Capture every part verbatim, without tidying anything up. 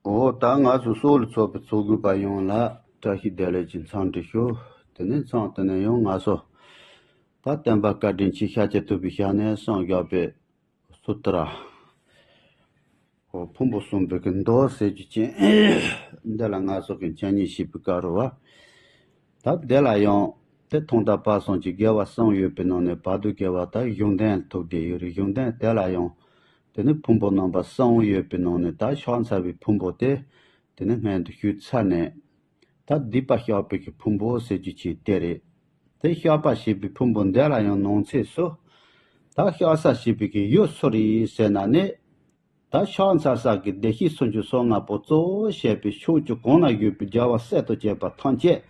འོ་ད་ང་ཚོ་སོགས་ལ་ཚོགས་པའི་ཚོགས་དགོས་པ་ཡོངས་ལ་བཀྲ་ཤིས་བདེ་ལེགས་ཀྱི་འཚམས་འདྲི་ཞུ། དེ་ནས་མཚམས་དེ་ནས་ཡང་ང་ཚོ་ད་བསྟན་པ་བཀའ་དྲིན་ཆེ་ཤཱཀྱ་ཐུབ་པའི་ཞལ་ནས་གསུངས་བཞག་པའི་སུ་ཏྲ། འོ་ཕུང་པོ་གསུམ་པའི་གི་མདོ་ཟེར་རྒྱུ་ཅན། འདི་ལ་ང་ཚོ་གི་འཆད་ཉན་བྱེད་པའི་སྐབས་རུ་བ། ད་དེ་ལ་ཡང་དེ་ཐོག་མཐའ་བར་གསུམ་གྱི་དགེ་བ་གསུམ་ཡོད་པའི་ནང་ནས་བར་དུ་དགེ་བ་ད་གཞུང་དོན་ཐུག་བསྡད་ཡོད་རེད། གཞུང་དོན་དེ་ལ་ཡང་དེ་ནི་ཕུང་པོ་རྣམ་པ་གསུམ་ཡོད་པའི་ནང་ནས་ད་ཕྱག་འཚལ་བའི་ཕུང་པོ་དེ་དེ་ནི་སྔོན་དུ་ཞུས་ཚར་ནས། ད་སྡིག་པ་བཤགས་པའི་གི་ཕུང་པོ་ཟེར་རྒྱུ་ཅན་དེ་རེད། དེ་བཤགས་པ་བྱེད་པའི་ཕུང་པོ་འདི་ལ་ཡང་ནང་གསེས་སུ། ད་བཤགས་ས་བྱེད་པའི་གི་ཡུལ་སུ་རེད་ཟེར་ན་ནི། ད་ཕྱག་འཚལ་ས་གི་བདེ་གཤེགས་སུམ་ཅུ་སོ་ལྔ་པོ་གཙོ་བོ་བྱས་པའི་ཕྱོགས་བཅུ་གང་ན་ཡོད་པའི་རྒྱལ་བ་སྲས་དང་བཅས་པ་ཐམས་ཅད།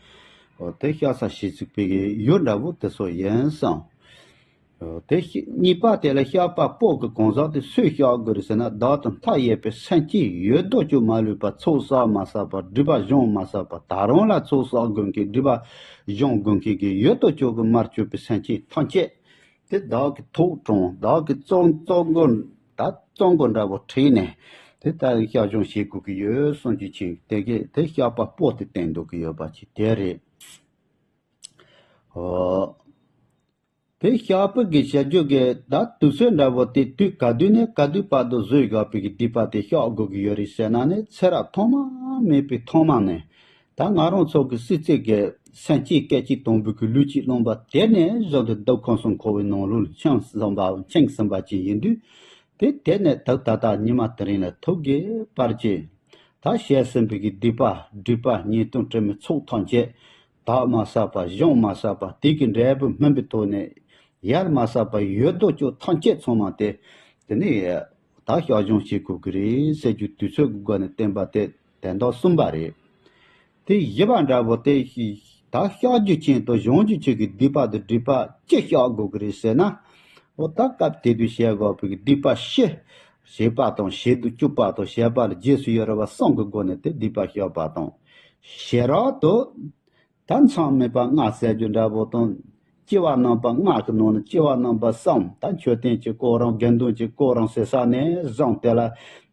འོ་དེ་བཤགས་ས་བྱེད་ཚུགས་པའི་གི་ཡུལ་འདྲ་བོ་དེ་ཚོ་ཡིན་གསུངས། འོ་དེ་གཉིས་པ་དེ་ལ་བཤགས་པ་པོ་གི་གང་ཟག་དེ་སུས་བཤགས་དགོས་རེད་ཟེར་ན། བདག་དང་མཐའ་ཡས་པའི་སེམས་ཅན་ཡོད་དོ་ཅོག་མ་ལུས་པ་ཚོགས་བསགས་མ་བསགས་པ་སྒྲིབ་པ་སྦྱོང་མ་བསགས་པ་ད་རུང་ལ་ཚོགས་བསགས་དགོས་མཁན་སྒྲིབ་པ་སྦྱོང་དགོས་མཁན་གྱི་ཡོད་དོ་ཅོག་གི་མར་གྱུར་པའི་སེམས་ཅན་ཐམས་ཅད། དེ་བདག་གི་ཐུགས་དྲངས་བདག་གི་བཙོན་བཙོན་གོ་ད་བཙོན་གོ་འདྲ་བོ་ཁྲིད་ནས་དེ་ལྟར་བཤགས་སྦྱོང་བྱེད་དགོས་ཀྱི་ཡོད་གསུངས་ཀྱི་ཕྱིན། དེ་གས་དེ་བཤགས་པ་པོ་དེ་བསྟན་འདུག་གི་ཡོད་པ་ཅིག་དེ་རེད། ཨོ། དེ་བཤགས་པའི་གི་བྱ་རྒྱུ་གི་ད་དུས་ཚོད་འདྲ་བོ་དེ་དུས་ག་དུས་ནས་ག་དུས་བར་དུ་བཟོས་བཞག་པའི་གི་སྡིག་པ་དེ་བཤགས་དགོས་ཀྱི་ཡོད་རེད་ཟེར་ན་ནི། ཚེ་རབས་ཐོག་མ་མེད་པའི་ཐོག་མ་ནས། ད་ང་རང་ཚོ་གི་སྲིད་རྩེ་གི་སེམས་ཅན་སྐད་ཅིག་དང་པོའི་གི་ལུས་ཀྱི་རློན་པ་དེ་ནས་བཟུང་སྟེ་འདོད་ཁམས་གསུམ་འཁོར་བའི་ནང་ལོགས་ལ་འཆིང་ཟིན་པ་འཆིང་ཟིན་པ་ཅིག་ཡིན་དུས། དེ་དེ་ནས་ད་ད་ལྟ་ཉི་མ་དེ་རིང་ལ་ཐུག་གི་བར་གྱི། ད་བྱས་ཟིན་པའི་གི་སྡིག་པ་སྒྲིབ་པ་ཉེས་ལྟུང་དྲི་མའི་ཚོགས་ཐམས་ཅད། དག་མ་བསགས་པ་སྦྱོང་མ་བསགས་པ་དེ་གི་འབྲས་བུ་སྨིན་པའི་ཐོག་ནས་ཡལ་མ་བསགས་པ་ཡོད་དོ་ཅོག་ཐམས་ཅད་ཚང་མ་དེ། དེ་ནས་ད་བཤགས་སྦྱོང་བྱེད་དགོས་ཀྱི་རེད་ཟེར་རྒྱུ་དུས་ཚོད་ཀྱི་སྒོ་ནས་བསྟན་པ་དེ་དོན་དག་གསུམ་པ་རེད། དེ་བཞི་པ་འདྲ་པོ་དེ་ཞིག་ད་བཤགས་རྒྱུ་ཅན་དང་སྦྱང་རྒྱུ་ཅན་གྱི་སྡིག་པ་དང་སྒྲིབ་པ་ཅི་བཤགས་དགོས་ཀྱི་རེད་ཟེར་ན། འོ་ད་སྐབས་དེ་དུས་བཤད་དགོས་པའི་སྡིག་པ་བཞི། བྱས་པ་དང་བྱེད་དུ་བཅུག་པ་དང་བྱས་པ་ལ་རྗེས་སུ་ཡི་རང་བ་གསུམ་གྱི་སྒོ་ནས་དེ་སྡིག་པ་བཤགས་པ་དང་། བྱེ་བྲག་ཏུ། ད་མཚམས་མེད་པ་ལྔ་ཟེར་རྒྱུ་འདྲ་པོ་དང་། སྐྱེ་བ་རྣམ་པ་ལྔ་གི་ནང་ནས་སྐྱེ་བ་རྣམ་པ་གསུམ། ད་མཆོད་རྟེན་གྱི་སྐོར་རང་དགེ་འདུན་གྱི་སྐོར་རང་ཟེར་ས་ནས་བཟུང་དེ་ལ།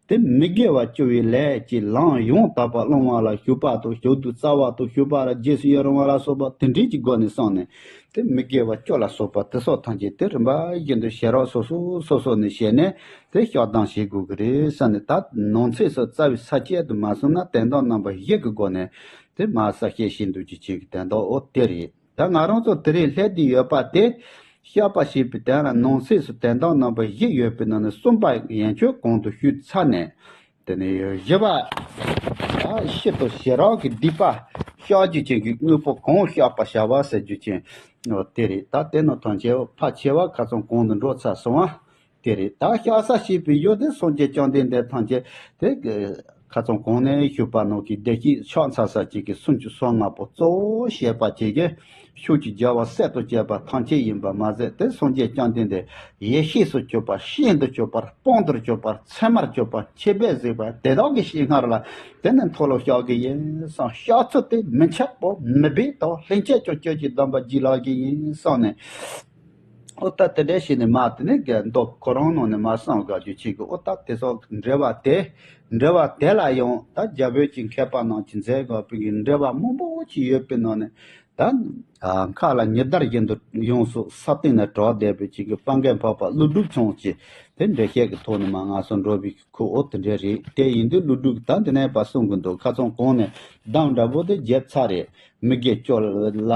དེ་མི་དགེ་བ་བཅུ་བའི་ལས་ཀྱི་ལམ་ཡང་དག་པར་བླང་བ་ལ་ཞུགས་པ་དང་། ཞུགས་དུས་རྩ་བ་དང་། ཞུགས་པ་ལ་རྗེས་སུ་ཡི་རང་བ་ལ་སོགས་པ་དེ་འདྲའི་གི་སྒོ་ནས་བསམས་ནས། དེ་མི་དགེ་བ་བཅུ་ལ་སོགས་པ་དེ་སོགས་ཐམས་ཅད་དེ་རིམ་པ་བཞིན་དུ་བྱེ་བྲག་སོ་སོ་སོ་སོ་ནས་བྱས་ནས་དེ་བཤགས་སྡོམ་བྱེད་དགོས་ཀྱི་རེད་བསམས་ནས། ད་ནང་ཚིགས་སུ་རྩ་བའི་ས་བཅད་དུ་མ་སོང་ན་དོན་དག་རྣམ་པ་བཞི་གི་སྒོ་ནས་དེ་མ་ས་བཤད་བྱེད་འདུག་ཅིག་བྱེད་ཀྱི་དོན་དག་འོ་དེ་རེད། ད་ང་རང་ཚོ་དེ་རིང་སླེབས་བསྡད་ཡོད་པ་དེ། བཤགས་པ་བྱེད་པའི་དོན་ལ་ནང་གསེས་སུ་དོན་དག་རྣམ་པ་བཞི་ཡོད་པའི་ནང་ནས་གསུམ་པ་ཡན་ཆོད་གོང་དུ་ཞུས་ཚར་ནས། དེ་ནས་བཞི་པ། ད་ཕྱི་དང་ཕྱི་རོལ་གྱི་སྡིག་པ་བཤགས་རྒྱུ་ཅན་གྱི་དངོས་པོ་གང་བཤགས་པར་བྱ་བ་ཟེར་རྒྱུ་ཅན་དེ་རེད། ད་དེ་ནི་ཐམས་ཅད་ཕལ་ཆེ་བ་ཁ་སང་གོང་དུ་འགྲོ་ཚར་སོང་བ། དེ་རེད། ད་བཤགས་ས་བྱེད་པའི་ཡུལ་དེ་སངས་རྒྱས་བཅོམ་ལྡན་འདས་ཐམས་ཅད་དེ། ཁ་སང་གོང་ནས་ཞུས་པ་ནང་གི་བདེ་གཤེགས་ཕྱག་འཚལ་ས་གཅིག་གི་སུམ་ཅུ་སོ་ལྔ་པོ་གཙོ་བོ་བྱས་པ་གཅིག་གི་ཕྱོགས་ཀྱི་རྒྱལ་བ་སྲས་དང་བཅས་པ་ཐམས་ཅད་ཡིན་པ་མ་ཟད། དེ་སངས་རྒྱས་བཅོམ་ལྡན་འདས་ཡེ་ཤེས་སུ་གྱུར་པ། ཤིན་ཏུ་གྱུར་པ། སྤངས་ཏེ་གྱུར་པ། མཚན་མར་གྱུར་པ། མཆོད་པས་གཟིགས་པ། དེ་དག་གི་ཞལ་སྔ་ལ་དེ་ནི་མཐོལ་ལོ་བཤགས་ཀྱི་ཡིན་བསམས། བཤགས་ཚུལ་དེ་མི་འཆབ་པོ་མི་སྦེད་དོ། ལྷན་སྐྱེས་ཀྱང་སྤྱོད་ཀྱི་སྡོམ་པ་བགྱིས་ལགས་ཀྱི་ཡིན་བསམས་ནས། ཨོ་ད་དེ་འདྲ་བྱས་ནས་མ་དེ་ནས་གི་མདོ་ཁོ་རང་ནང་ནས་མ་གསུངས་དགོས་རྒྱུ་ཅིག་གི། ཨོ་ད་དེ་སོགས་འགྲེལ་པ་དེ། འགྲེལ་པ་དེ་ལ་ཡང་ད་རྒྱ་བོད་ཀྱི་མཁས་པ་རྣམས་ཀྱིས་མཛད་དགོས་པའི་གི་འགྲེལ་པ་མང་པོ་ཅིག་ཡོད་པའི་ནང་ནས། ད་ཨ་མཁའ་ལ་ཉི་ཟླ་བཞིན་དུ་ཡོངས་སུ་ས་སྟེང་ན་གྲགས་བསྡད་པའི་ཅིག་གི་དཔལ་མགོན་འཕགས་པ་ཀླུ་སྒྲུབ་མཚུངས་ཀྱི་དེ་འགྲེལ་བཤད་ཀྱི་ཐོག་ནས་མ་ང་ཚོ་འགྲོ་བའི་གི་ཁུལ། ཨོ་དེ་འདྲ་རེད། དེ་ཡིན་དུས་ཀླུ་སྒྲུབ་ད་འདི་ནས་པ་གསུང་གི་འདུག་ཁ་སང་གོང་ནས་གདམས་འདྲ་པོ་དེ་བརྒྱབ་ཚར་རེད། མི་དགེ་བཅུ་ལ་ལ་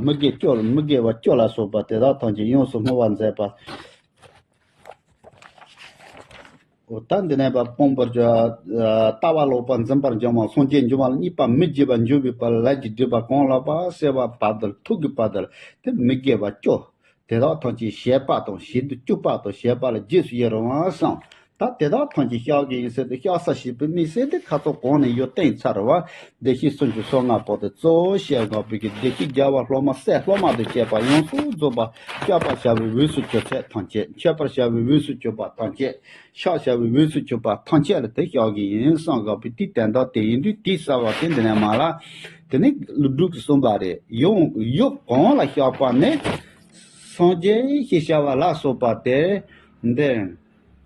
མི་དགེ་བཅུ་མི་དགེ་བ་བཅུ་ལ་སོགས་པ་དེ་དག་ཐམས་ཅད་ཡོངས་སུ་བསྔོ་བ་མཛད་པ། འོ་ད་འདི་ནས་པ་སྤོང་བར་བྱ། ལྟ་བ་ལོག་པ་འཛིན་པར་འགྱུར་བ། སངས་རྒྱས་འབྱུང་བ་ལ་གཉིས་པ་མི་བགྱིད་པ། འགྱུར་བའི་བར་ལ་ལས་ཀྱི་སྒྲིབ་པ་གང་ལགས་པ་སེལ་བ་བར་དུ་ཐུག་གི་བར་དུ་ལ་དེ་མི་དགེ་བ་བཅུ། དེ་དག་ཐམས་ཅད་བྱས་པ་དང་བྱེད་དུ་བཅུག་པ་དང་བྱས་པ་ལ་རྗེས་སུ་ཡི་རང་བ་བསམ། ད་དེ་དག་ཐམས་ཅད་བཤགས་ཀྱི་ཡིན་ཟེར་ཏེ་བཤགས་ས་བྱེད་པའི་དམིགས་བསལ་དེ་ཁ་ཐོག་གོང་ནས་ཡོད་བསྟན་ཚར་བ། བདེ་གཤེགས་སུམ་ཅུ་སོ་ལྔ་པོ་དེ་གཙོ་བོ་བཤད་དགོས་པའི་གི་བདེ་གཤེགས་རྒྱལ་བ་སློབ་མ་སྲས་སློབ་མ་དང་བཅས་པ་ཡོངས་སུ་རྫོགས་པ་བཤགས་པར་བྱ་བའི་འོས་སུ་གྱུར་ཚད་ཐམས་ཅད། མཆོད་པར་བྱ་བའི་འོས་སུ་གྱུར་པ་ཐམས་ཅད། བཤགས་བྱ་བའི་འོས་སུ་གྱུར་པ་ཐམས་ཅད་ལ་དེ་བཤགས་ཀྱི་ཡིན་བསམ་དགོས་པའི་དེའི་དོན་དག་དེ་ཡིན་དུས་དེའི་རྩ་བ་དེ་འདི་ནས་མ་ལ། དེ་ནི་ཀླུ་སྒྲུབ་ཀྱིས་གསུངས་པ་རེད། ཡང་ཡུལ་གང་ལ་བཤགས་པ་ནི། སངས་རྒྱས་ཞེས་བྱ་བ་ལ་སོགས་པ་དེ་འདི།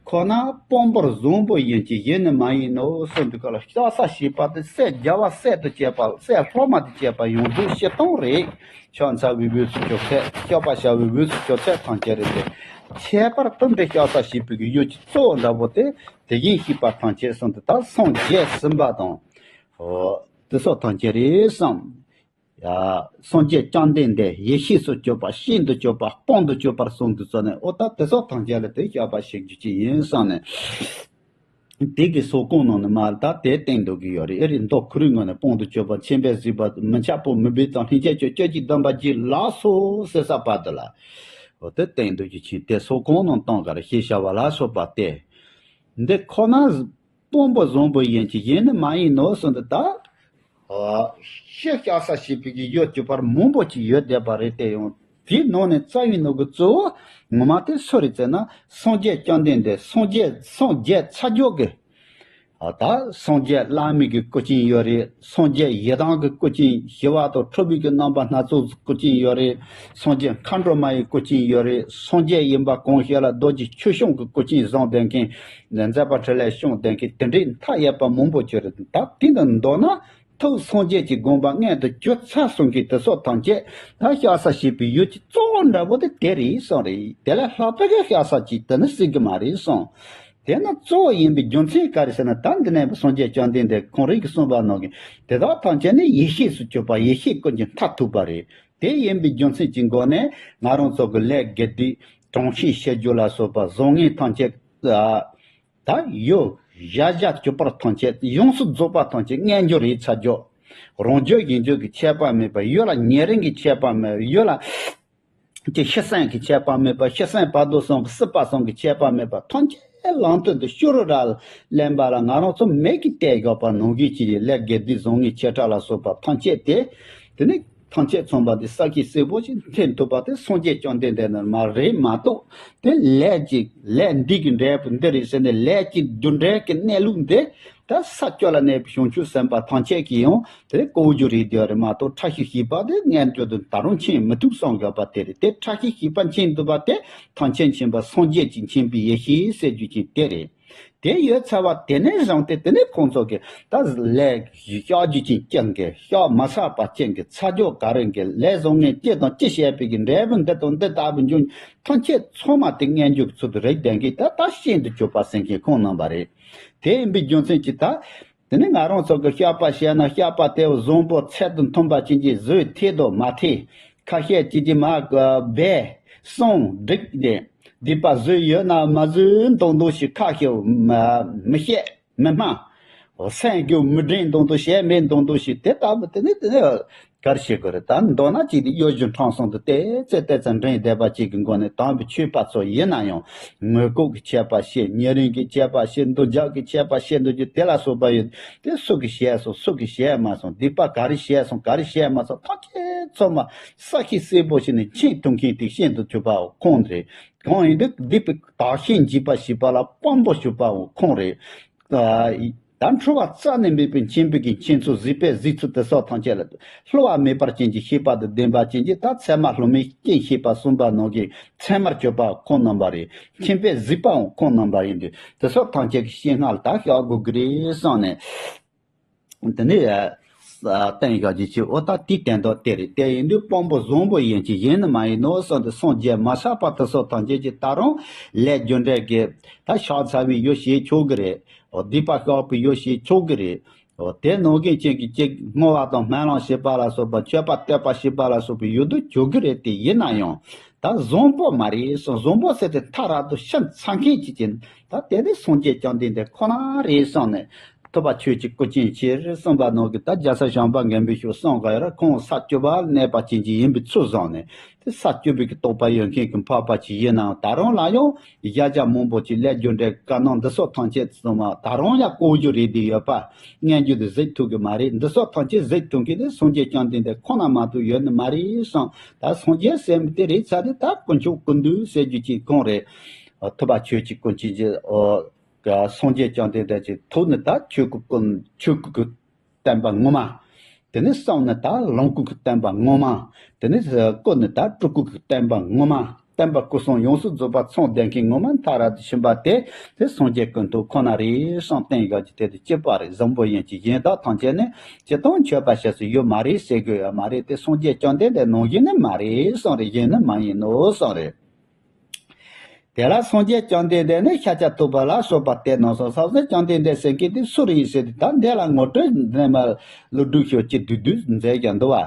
ཁོ་ན་དཔང་པོར་བཟང་པོ་ཡིན་གྱི་ཡིན་ནི་མ་ཡིན་ནོ་གསུངས་དུས་སྐབས་ལ། སྐྱོ་ས་ཞེས་པ་དེ་སྲས་རྒྱལ་བ་སྲས་དུ་བྱས་པ། སྲས་སློབ་མ་དུ་བྱས་པ་ཡོངས་རྫོགས་སྤྱིར་བཏང་རེད། ཕྱག་འཚལ་བའི་དབུས་སུ་སྐྱོབ་ཚད། སྐྱོབ་པར་བྱ་བའི་དབུས་སུ་སྐྱོབ་ཚད་ཐམས་ཅད་རེད་དེ། ཁྱད་པར་དུ་འདི་སྐྱོ་ས་ཞེས་པའི་གི་ཡུལ་གྱི་གཙོ་བོ་འདྲ་པོ་དེ་དེ་བཞིན་གཤེགས་པ་ཐམས་ཅད་གསུངས་ཏེ། ད་སངས་རྒྱས་ཟིན་པ་དང་། ཨོ། དེ་སོགས་ཐམས་ཅད་རེད་བསམ། ཡ། སངས་རྒྱས་བཅོམ་ལྡན་འདས་ཡེ་ཤེས་སུ་གྱུར་པ། ཤིན་ཏུ་གྱུར་པ། དཔང་དུ་གྱུར་པར་གསུངས་དུས་ཙམ་ནས། ཨོ་ད་དེ་སོགས་ཐམས་ཅད་ལ་དེ་སྐྱོ་པ་ཞིག་རྒྱུ་ཅི་ཡིན་བསམ་ནས། དེ་གི་སོགས་གང་ནང་ནས་མ་ད་དེ་བསྟན་འདུག་གི་ཡོད་རེད། ཨེ་རེད། མདོ་ཁོ་རའི་ངོས་ནས་དཔང་དུ་གྱུར་པ། མཁྱེན་པས་གཟིགས་པ། མི་འཆབ་པོ། མི་སྦས་དང་། ལྷན་སྐྱེས་ཀྱི་སྤྱོད་ཀྱི་སྡོམ་པ་བགྱིས་ལགས་སོ་ཟེར་ས་བར་དུ་ལ། ཨོ་དེ་བསྟན་འདུག་གི་ཕྱིན། དེ་སོགས་གང་ནང་བཏང་གར་ཞེས་བྱ་བ་ལ་སོགས་པ་སྟེ། འདི་ཁོ་ན་དཔང་པོ་བཟང་པོ་ཡིན་གྱི་ཡིན་ནི་མ་ཡིན་ནོ་གསུངས་ཏེ་ད། ཨ། ཤི་སྐྱོ་ས་ཞེས་པའི་གི་ཡུལ་གྱི་བར་མང་པོ་ཅིག་ཡོད་བསྡད་པ་རེད་དེ། ཡང་དེའི་ནང་ནས་རྩ་བའི་ནང་གི་གཙོ་བོ་ངོ་མ་དེ་སུ་རེད་ཟེར་ན། སངས་རྒྱས་བཅོམ་ལྡན་འདས། སངས་རྒྱས་སངས་རྒྱས་ཚ་རྒྱུད་ཀྱི། ཨ། ད་སངས་རྒྱས་བླ་མའི་གི་སྐུ་ཅན་ཡོད་རེད། སངས་རྒྱས་ཡི་དམ་གྱི་སྐུ་ཅན། ཞི་བ་དང་ཁྲོ་བོའི་གི་རྣམ་པ་སྣ་ཚོགས་སྐུ་ཅན་ཡོད་རེད། སངས་རྒྱས་མཁའ་འགྲོ་མ་ཡི་སྐུ་ཅན་ཡོད་རེད། སངས་རྒྱས་ཡིན་པ་གང་ཞིག་ལ་རྡོ་རྗེ་ཁྱུ་སྐྱོང་གི་སྐུ་ཅན་བཟུང་བསྡད་མཁན། མཛད་པ་འཕྲིན་ལས་སྐྱོང་བསྡད་མཁན་དེ་འདྲའི་མཐའ་ཡས་པ་མང་པོ་ཅིག་རེད། ད་དེ་འདྲ་མདོར་ན། ཐུགས་སངས་རྒྱས་ཀྱི་དགོངས་པ་མངོན་དུ་གྱུར་ཚར་སོང་གི་དེ་སོགས་ཐམས་ཅད་ད་སྐྱོ་ས་ཞེས་པའི་ཡུལ་གྱི་གཙོ་བོ་འདྲ་པོ་དེ་དེ་རེད་གསུངས་རེད། དེ་ལས་ལྷག་པའི་གི་སྐྱོ་ས་ཅིག་དེ་ནི་སྲིད་གི་མ་རེད་གསུངས། དེ་ནི་གཙོ་བོ་ཡིན་པའི་རྒྱུ་མཚན་ག་རེ་ཟེར་ན། ད་འདི་ནས་སངས་རྒྱས་བཅོམ་ལྡན་འདས་ཁོང་རང་གིས་གསུངས་པ་ནང་བཞིན་དེ་དག་ཐམས་ཅད་ནི་ཡེ་ཤེས་སུ་གྱུར་པ། ཡེ་ཤེས་ཀུན་གྱི་མཐར་ཐུག་པ་རེད། དེ་ཡིན་པའི་རྒྱུ་མཚན་གྱི་སྒོ་ནས་ང་རང་ཚོ་གི་ལས་དགེ་སྡིག་གྲོང་ཁྱེར་བྱེད་རྒྱུ་ལ་སོགས་པ་བཟང་ངན་ཐམས་ཅད། ཨ། ད་ཡོད་བཞག་བཞག་གྱུར་པ་ཐམས་ཅད། ཡོངས་སུ་རྫོགས་པ་ཐམས་ཅད་མངོན་གྱུར་རིག་ཚར་རྒྱུ། རང་རྒྱུད་གཞན་རྒྱུད་ཀྱི་ཁྱད་པར་མེད་པ། ཡུལ་ལ་ཉེ་རིང་གི་ཁྱད་པར་མེད། ཡུལ་ལ་ཀྱི་ཤི་གསོན་གྱི་ཁྱད་པར་མེད་པ། ཤི་གསོན་བར་དོ་གསུམ་གྱི་སྲིད་པ་གསུམ་གྱི་ཁྱད་པར་མེད་པ། ཐམས་ཅད་ལམ་དོན་དུ་ཤུ་རུ་ར་ལེན་པ་ལ་ང་རང་ཚོ་མིག་གིས་བལྟས་བཞག་པ་ནང་བཞིན་གྱི་ལས་དགེ་སྡིག་བཟང་ངན་ཆེ་ཕྲ་ལ་སོགས་པ་ཐམས་ཅད་དེ། དེ་ནི་ཐམས་ཅད་མཚུངས་པ་འདི་ས་ཁྱི་སེར་པོ་ཞིག་འཐེན་ཐུབ་པ་དེ་སངས་རྒྱས་བཅོམ་ལྡན་འདས་ནི་མ་རེད་མ་གཏོགས། དེ་ལས་ཀྱི་ལས་འདི་གི་འབྲས་བུ་འདི་རེད་ཟེར་ནས་ལས་ཀྱི་རྒྱུ་འབྲས་ཀྱི་གནས་ལུགས་འདི། ད་ས་སྐྱོ་ལ་གནས་པའི་བྱང་ཆུབ་སེམས་དཔའ་ཐམས་ཅད་ཀྱིས་ཡང་དེ་གོ་རྒྱུ་རེད་དེ་རེད་མ་གཏོགས། ཕྲ་ཞིང་ཞིབ་པ་དེ་ངན་སྐྱོ་དུ་ད་རུང་མཁྱེན་མི་ཐུབ་བསམ་དགོས་པ་དེ་རེད། དེ་ཕྲ་ཞིང་ཞིབ་པ་མཁྱེན་ཐུབ་པ་དེ་ཐམས་ཅད་མཁྱེན་པ་སངས་རྒྱས་ཀྱིས་མཁྱེན་པའི་ཡེ་ཤེས་ཟེར་རྒྱུ་ཅན་དེ་རེད། དེ་ཡོད་ཚར་བ་དེ་ནས་བཟུང་སྟེ་དེ་ནས་ཁོང་ཚོ་གི་ད་ལས་བཤགས་རྒྱུ་ཅན་ཅན་གི་བཤགས་མ་ཚར་བ་ཅན་གི་ཚ་སྐྱོ་ག་རེ་གི་ལས་བཟང་ངན་ཅི་དང་ཅི་བྱས་པའི་གི་འབྲས་བུ་འདི་དང་འདི་ལྟ་བུ་འབྱུང་ཐམས་ཅད་ཚང་མ་དེ་མངོན་གྱུར་གྱི་ཚུལ་དུ་རིག་ལྡན་གི་ད་ད་ཤིན་ཏུ་གྱུར་པ་ཟེར་མཁན་ཁོང་རྣམ་པ་རེད། དེ་ཡིན་པའི་རྒྱུ་མཚན་གྱིས་ད། དེ་ནི་ང་རང་ཚོ་གི་བཤགས་པ་བྱས་ན་བཤགས་པ་དེ་བཟང་པོ་ཚད་དུ་མཐུན་པ་ཅན་གྱི་བཟོས་ཐེབས་དོ་མ་ཐེབས། ཁ་ཤས་ཀྱིས་ཀྱི་མ་སྦས་གསུངས་བསྒྲིགས་ཏེ། སྡིག་པ་བཟོས་ཡོད་ན་མ་བཟོས་མདོག་མདོག་ཞིག་ཁ་ཤས་མ་མི་བཤད་མི་སྨྲ། སེམས་རྒྱུད་མི་འདྲེན་མདོག་མདོག་བཤད་མེད་མདོག་མདོག་ཞིག་དེ་ལྟ་བུ་དེ་ནི་དེ་ནི། གར་བྱེད་དགོས་རེད། ད་མདོར་ན་ཅིག་དེ་གཡོ་སྒྱུ་འཕྲང་གསུམ་དུ་ཏོག་ཙམ་ཏོག་ཙམ་འདྲེན་བསྡད་པ་ཅིག་གི་སྒོ་ནས་དམ་པའི་ཆོས་པ་ཚོ་ཡིན་ན་ཡང་། ངོ་ལྐོག་གི་ཆད་པ་བཤད། ཉེ་རིང་གི་ཆད་པ་བཤད། འདོད་ཆགས་ཀྱི་ཆད་པ་བཤད། འདོད་རྒྱུ་དེ་ལ་སོགས་པ་ཡོད་དེ། སུ་གིས་བཤད་སོང་། སུ་གིས་བཤད་མ་སོང་། སྡིག་པ་ག་རེ་བཤད་སོང་། ག་རེ་བཤད་མ་སོང་། ཐམས་ཅད་ཚང་མ་ས་ཁྱི་སེར་པོ་ཞིག་ནས་མཁྱེན་ཐུབ་མཁན་དེ་ཤིན་ཏུ་གྱུར་པ་ཁོང་རེད། གང་ཡིན་དུས་སྡིག་པའི་དག་ཤེས་འཇིགས་པ་ཞི་བ་ལ་དཔང་པོ་གྱུར་པ་ཁོང་རེད། ད་འཁྲུལ་བ་རྩ་ནས་མེད་པའི་མཁྱེན་པའི་གི་མཁྱེན་ཚུལ། གཟིགས་པའི་གཟིགས་ཚུལ། དེ་སོགས་ཐམས་ཅད་ལ་བསླུ་བ་མེད་པར་ཅན་གྱི་ཤེས་པ་དང་ལྡན་པ་ཅན་གྱི་ད་ཚད་མ་ལྷུང་མེད་རྐྱེན་ཤེས་པ་གསུངས་པ་ནང་གི་ཚད་མར་གྱུར་པ་ཁོང་རྣམ་པ་རེད། མཁྱེན་པས་གཟིགས་པའང་ཁོང་རྣམ་པ་ཡིན་དུས་དེ་སོགས་ཐམས་ཅད་ཀྱི་སྤྱན་སྔར་ལ་ད་བཤགས་དགོས་ཀྱི་རེད་བསམ་ནས། དེ་ནས་བསྟན་བཞག་རྒྱུ་ཅིག་འོ་ད་དེའི་དོན་དག་དེ་རེད། དེ་ཡིན་དུས་དཔང་པོ་བཟང་པོ་ཡིན་གྱི་ཡིན་ནི་མ་ཡིན་ནོ་གསུངས་ཏེ། སངས་རྒྱས་མ་ཆགས་པ་དེ་སོགས་ཐམས་ཅད་ཀྱིས་ད་རུང་ལས་རྒྱུ་འབྲས་ཀྱི་ད་ཕྱག་འཚལ་བའི་ཡུལ་བྱེད་ཆོག་གི་རེད། འོ་སྡིག་པ་བཤགས་པའི་ཡུལ་བྱེད་ཆོག་གི་རེད། འོ་དེ་ནང་བཞིན་ཅན་གྱི་ཅིག་བསྔོ་བ་དང་སྨོན་ལམ་བྱེད་པ་ལ་སོགས་པ། མཆོད་པ་བསྟོད་པ་བྱེད་པ་ལ་སོགས་པའི་ཡུལ་དུ་གྱུར་གི་རེད། དེ་ཡིན་ན་ཡང་ད་བཟང་པོ་མ་རེད་གསུངས། བཟང་པོ་ཟེར་ཏེ་མཐའ་རབ་ཏུ་ཕྱིན་ཚར་མཁན་ཅིག་ཅན་ད་དེ་ནི་སངས་རྒྱས་བཅོམ་ལྡན་འདས་ཁོ་ན་རེད་གསུངས་ནས། ཐུབ་པ་ཆོས་ཀྱི་སྐུ་ཅན་ཕྱིར་གསུངས་པ་ནང་གི་ད་རྒྱལ་སྲས་བྱམས་པ་མགོན་པོའི་ཞབས་གསུངས་ག་ཡོད་ར། ཁོང་ས་སྐྱོ་བ་གནས་པ་ཅན་གྱི་ཡིན་པའི་ཚུལ་བཟུང་ནས། དེ་ས་སྐྱོ་བའི་གི་རྟོགས་པ་ཡོད་མཁན་གྱི་འཕགས་པ་ཅིག་ཡིན་ནའང་ད་རུང་ལ་ཡང་གཞལ་བྱ་མང་པོ་ཅིག་ལས་རྒྱུ་འབྲས་དཀར་ནག་འདི་སོགས་ཐམས་ཅད་ཚང་མ་ད་རུང་ཡང་ལྐོག་གྱུར་རེད་དེ་ཡོད་པ། མངོན་གྱུར་དུ་གཟིགས་ཐུབ་ཀྱི་མ་རེད། འདི་སོགས་ཐམས་ཅད་གཟིགས་ཐུབ་མཁན་དེ་སངས་རྒྱས་བཅོམ་ལྡན་འདས་ཁོ་ན་མ་གཏོགས་ཡོད་ནི་མ་རེད་གསུངས། ད་སངས་རྒྱས་ཟེར་མི་དེ་རེད་ཚར་དེ་ད་དཀོན་མཆོག་ཀུན་འདུས་ཟེར་རྒྱུ་ཅིག་ཁོང་རེད། ཐུབ་པ་ཆོས་ཀྱི་སྐུ་ཅན་གྱི་སངས་རྒྱས་བཅོམ་ལྡན་འདས་ཀྱི་ཐུགས་ནི་ད་ཆོས་སྐུ་ཀུན་ཆོས་སྐུ་གི་བསྟན་པ་ངོ་མ། དེ་ནས་བསམ་ནི་ད་ལོངས་སྐུ་གི་བསྟན་པ་ངོ་མ། དེ་ནས་སྐུ་ནི་ད་སྤྲུལ་སྐུ་གི་བསྟན་པ་ངོ་མ། བསྟན་པ་སྐུ་གསུམ་ཡོངས་སུ་རྫོགས་པ་ཚང་བསྡད་མཁན་ངོ་མ་མཐའ་རབ་ཏུ་ཕྱིན་པ་དེ་དེ་སངས་རྒྱས་ཀུན་ཐོབ་ཁོ་ན་རེད་བསམ་བསྟན་ཡག་གི་དེ་དུ་སྐྱིད་པ་རེད། བཟང་པོ་ཡིན་གྱི་གཞན་དག་ཐམས་ཅད་ནི་ཇི་ལྟར་མཆོད་པ་བྱ་སྲོལ་ཡོད་མ་རེད་ཟེར་དགོས་ཡོད་མ་རེད། དེ་སངས་རྒྱས་བཅོམ་ལྡན་འདས་ནང་བཞིན་ནི་མ་རེད་བསམ་རེད། གཞན་ནི་མ་ཡིན་ནོ་བསམ་རེད། དེ་ལ་སངས་རྒྱས་བཅོམ་ལྡན་འདས་ནི་ཤཱཀྱ་ཐུབ་པ་ལ་སོགས་པ་དེ་རྣམས་སོ་སོ་སོ་བཅོམ་ལྡན་འདས་ཟེར་མཁན་དེ་སུ་རེད་ཟེར་ཏེ་ད་འདི་ལ་ངོ་སྤྲོད་ནས་མ་ལོ་དྲུག་ཤོག་ཅིག་བསྡུས་བསྡུས་མཛད་ཀྱང་འདུག་བ།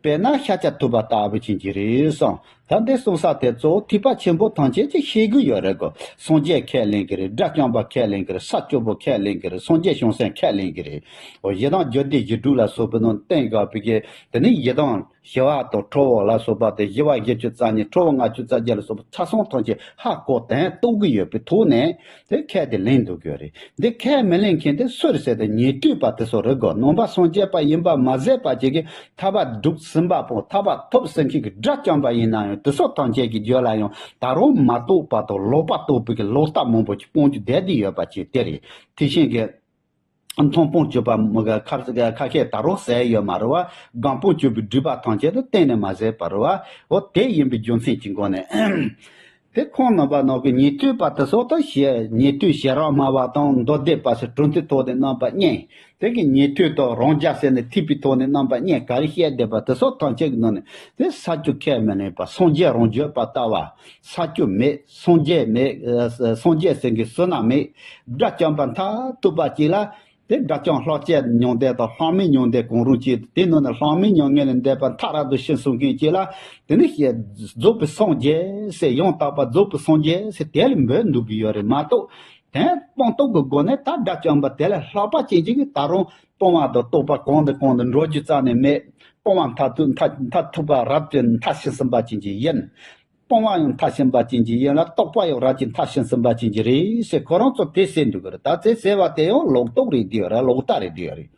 དཔེར་ན་ཤཱཀྱ་ཐུབ་པ་ལྟ་བུ་ཅན་གྱི་རེད་གསུངས། ད་འདི་གསུངས་ས་དེ་གཙོ་བོ་ཐེག་པ་ཆེན་པོ་ཐམས་ཅད་ཀྱིས་ཤེས་དགོས་ཡོད་རེད་གོ། སངས་རྒྱས་ཁས་ལེན་གྱི་རེད། དགྲ་བཅོམ་པ་ཁས་ལེན་གྱི་རེད། ས་སྐྱོ་པོ་ཁས་ལེན་གྱི་རེད། སངས་རྒྱས་བྱང་སེམས་ཁས་ལེན་གྱི་རེད། འོ་ཡི་དམ་རྒྱུད་སྡེ་བཞི་དྲུག་ལ་སོགས་པའི་ནང་བསྟན་དགོས་པའི་གི་དེ་ནི་ཡི་དམ་ཞི་བ་དང་ཁྲོ་བོ་ལ་སོགས་པ་དེ་ཞི་བ་བཞི་བཅུ་རྩ་གཉིས་ཁྲོ་བོ་ལྔ་བཅུ་རྩ་བརྒྱད་ལ་སོགས་པ་ཆ་ཚང་ཐམས་ཅད་ཧ་གོ་དོན་རྟོགས་ཀྱི་ཡོད་པའི་ཐོག་ནས་དེ་ཁས་དེ་ལེན་འདུག་གི་རེད། འདི་ཁས་མི་ལེན་མཁན་དེ་སུ་རེད་ཟེར་ཏེ་ཉན་ཐོས་པ་དེ་ཚོ་རེད་གོ། ནང་པ་སངས་རྒྱས་པ་ཡིན་པ་མ་ཟད་པ་ཅིག་གིས་ཐར་པ་སྒྲུབ་ཟིན་པ་པོ་ཐར་པ་ཐོབ་ཟིན་མཁན་གྱི་དགྲ་བཅོམ་པ་ཡིན་ན་ཡང་དེ་ཚོ་ཐམས་ཅད་ཀྱི་རྒྱུད་ལ་ཡང་ད་རུང་མ་རྟོགས་པ་དང་ལོག་པ་རྟོགས་པའི་གི་ལོག་ལྟ་མང་པོ་ཅིག་སྤོང་རྒྱུ་བསྡད་དེ་ཡོད་པ་ཅིག་དེ་རེད། དེ་བཞིན་གྱི། མཐོང་སྤང་གཅོད་པ་མི་དགའ་ཁ་ཁ་ཤས་ད་རུང་ཟད་ཡོད་མ་རེད་བ། སྒོམ་སྤང་གཅོད་པའི་སྒྲིབ་པ་ཐམས་ཅད་དུ་གཏན་ནས་མ་ཟད་པ་རེད་བ། འོ་དེ་ཡིན་པའི་རྒྱུ་མཚན་གྱི་སྒོ་ནས། དེ་ཁོང་རྣམ་པ་ནང་གི་ཉན་ཐོས་པ་དེ་ཚོ་དང་ཞེ་ཉན་ཐོས་ཞེ་རག་སྨྲ་བ་དང་མདོ་སྡེ་པ་ཟེར་གྲུབ་མཐའི་ཐོག་ནས་རྣམ་པ་གཉིས། དེ་གི་ཉན་ཐོས་དང་རང་རྒྱལ་ཟེར་ནས་ཐེག་པའི་ཐོག་ནས་རྣམ་པ་གཉིས་ག་རེ་བཤད་བསྡད་པ་དེ་ཚོ་ཐམས་ཅད་ཀྱི་ནང་ནས་དེ་ས་བཅུ་ཁས་མི་ལེན་པ་སངས་རྒྱས་རང་བརྗོད་པ་ལྟ་བ། ས་བཅུ་མེད། སངས་རྒྱས་མེད། ཨ་སངས་རྒྱས་ཟེར་མཁན་བསོད་ནམས་མེད། དགྲ་བཅོམ་པ་མཐར་ཐུག་པ་གཅིག་ལ། དེ་དགྲ་བཅོམ་ལྷག་བཅས་མྱང་འདས་དང་ལྷག་མེད་མྱང་འདས་གང་རུང་གཅིག་དེ་ནང་ནས་ལྷག་མེད་མྱང་འདས་ལས་འདས་པ་མཐར་ཐུག་ཕྱིན་སོང་མཁན་གཅིག་ལ། དེ་ནི་ཞེས་རྫོགས་པའི་སངས་རྒྱས་ཟེར་ཡང་དག་པར་རྫོགས་པའི་སངས་རྒྱས་ཟེར་དེ་ལ་འབོད་འདུག་གི་ཡོད་རེད་མ་གཏོགས། དེ་སྤངས་རྟོགས་ཀྱི་སྒོ་ནས་ད་དགྲ་བཅོམ་པ་དེ་ལས་ལྷག་པ་ཅན་གཅིག་གིས་ད་རུང་སྤོང་བ་དང་རྟོགས་པ་གང་དང་གང་དུ་འགྲོ་རྒྱུ་རྩ་ནས་མེད། སྤོང་བ་མཐར་ཐུག་མཐར་མཐར་ཐུག་པ་རབ་ཏུ་མཐར་ཕྱིན་ཟིན་པ་ཅན་གཅིག་ཡིན། སྤོང་བ་ཡང་མཐར་ཕྱིན་པ་ཅན་གྱི་ཡིན་ལ་རྟོགས་པ་ཡང་རབ་ཀྱི་མཐར་ཕྱིན་ཟིན་པ་ཅན་གྱི་རེད་ཟེར་ཁོ་རང་ཚོ་དེ་ཟེར་འདུག་གི་རེད། ད་དེ་ཟེར་བ་དེ་ཡང་ལོག་རྟོག་རེད་འདི་ཡོད་རེད། ལོག་ལྟ་རེད་འདི་ཡོད་རེད།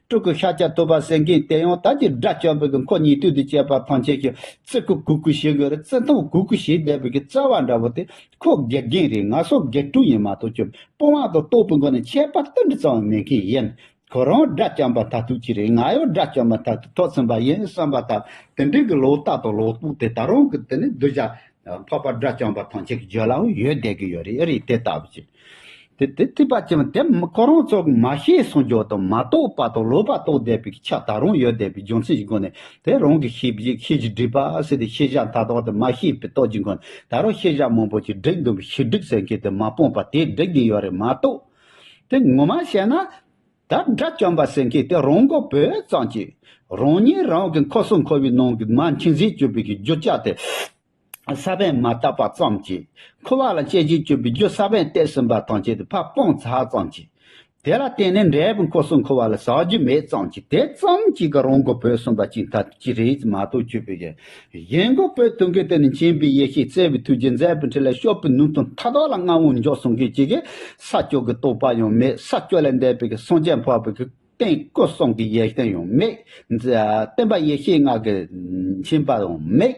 སྤྲུལ་སྐུ་ཤཱཀྱ་ཐུབ་པ་ཟེར་མཁན་དེ་ཡང་ད་ཀྱི་དགྲ་བཅོམ་པའི་གི་ཁོ་ཉན་ཐོས་དང་བཅས་པ་ཐམས་ཅད་ཀྱི་བརྩི་བཀུར་གུས་བཀུར་བྱེད་དགོས་རེད། བརྩི་མཐོང་གུས་བཀུར་བྱེད་བསྡད་པའི་གི་རྩ་བ་འདྲ་བོ་དེ་ཁོ་དགེ་རྒན་རེད། ང་ཚོ་དགེ་ཕྲུག་ཡིན་མ་གཏོགས་ཀྱི་སྤོང་བ་དང་རྟོགས་པའི་སྒོ་ནས་ཁྱད་པར་ཏིལ་འབྲུ་ཙམ་མེད་མཁན་ཡིན། ཁོ་རང་དགྲ་བཅོམ་པ་མཐར་ཐུག་ཅིག་རེད། ང་ཡང་དགྲ་བཅོམ་པ་མཐར་ཐུག་ཐོབ་ཟིན་པ་ཡིན་བསམ་པ་དང་དེ་འདྲའི་གི་ལོག་ལྟ་དང་ལོག་རྟོག་དེ་ད་རུང་གི་དེ་ནི་གདུལ་བྱ་འཕགས་པ་དགྲ་བཅོམ་པ་ཐམས་ཅད་ཀྱི་རྒྱུད་ལའང་ཡོད་བསྡད་ཀྱི་ཡོད་རེད། ཨེ་རེད་དེ་ལྟ་བུ་ཅིག་དེ་དེ་ཐེག་པ་ཆེན་པོ་དེ་ཁོ་རང་ཚོ་གི་མ་ཤེས་སོང་རྒྱུ་དང་མ་རྟོགས་པ་དང་ལོག་པ་རྟོགས་བསྡད་པའི་ཆ་ད་རུང་ཡོད་བསྡད་པའི་རྒྱུ་མཚན་གྱི་སྒོ་ནས་དེ་རང་གི་ཤེས་བྱེད་ཤེས་བྱེད་སྒྲིབ་པ་ཟེར་ཏེ་ཤེས་བྱ་མཐའ་དག་དེ་མ་ཤེས་པའི་སྟོབས་ཀྱི་སྒོ་ནས་ད་རུང་ཤེས་བྱ་མང་པོ་ཅིག་སྒྲིག་འདུག་པའི་ཤེས་སྒྲིབ་ཟེར་མཁན་དེ་མ་སྤངས་པ་དེ་སྒྲིག་གི་ཡོད་རེད་མ་གཏོགས། དེ་ངོ་མ་བཤད་ན། ད་དགྲ་བཅོམ་པ་ཟེར་མཁན་དེ་རང་མགོ་བོས་ཙམ་གྱིས། རང་ཉིད་རང་གི་འཁོར་གསུམ་འཁོར་བའི་ནང་གི་མར་མཁྱེན་གཟིགས་གྱུར་པའི་གི་རྒྱུ་ཆ་དེ། ས་བོན་མ་བཏབ་པ་ཙམ་གྱིས། འཁོར་བ་ལ་མཁྱེན་གཟིགས་གྱུར་པའི་རྒྱུ་ས་བོན་བཏབ་ཟིན་པ་ཐམས་ཅད་དེ་ཕར་སྤངས་ཚར་ཙམ་གྱིས། དེ་ལ་བརྟེན་ནས་འབྲས་བུ་འཁོར་གསུམ་འཁོར་བ་ལ་ཟག་རྒྱུ་མེད་ཙམ་གྱིས་དེ་ཙམ་གྱིས་ཀྱི་རང་མགོ་བོས་གསུངས་པ་ཅིག་ད་ཅི་རེད་མ་གཏོགས་གྱུར་པའི་གི། གཞན་མགོ་བོས་ཐུག་མཁན་དེ་ནི་མཁྱེན་པའི་ཡེ་ཤེས་བརྩེ་བའི་ཐུགས་རྗེ་མཛད་པའི་འཕྲིན་ལས་སྐྱོབ་པའི་ནུས་མཐུ་མཐའ་དག་ལ་མངའ་དབང་འཇོག་སོང་མཁན་གཅིག་གིས་ས་སྐྱོ་གི་རྟོགས་པ་ཡང་མེད། ས་སྐྱོ་ལས་འདས་པའི་གི་སངས་རྒྱས་འཕགས་པའི་གི་རྟེན་སྐུ་གསུམ་གྱི་ཡོན་ཏན་ཡང་མེད། སྟོན་པ་ཡེ་ཤེས་ལྔ་གི་མཁྱེན་པ་ཡང་མེད།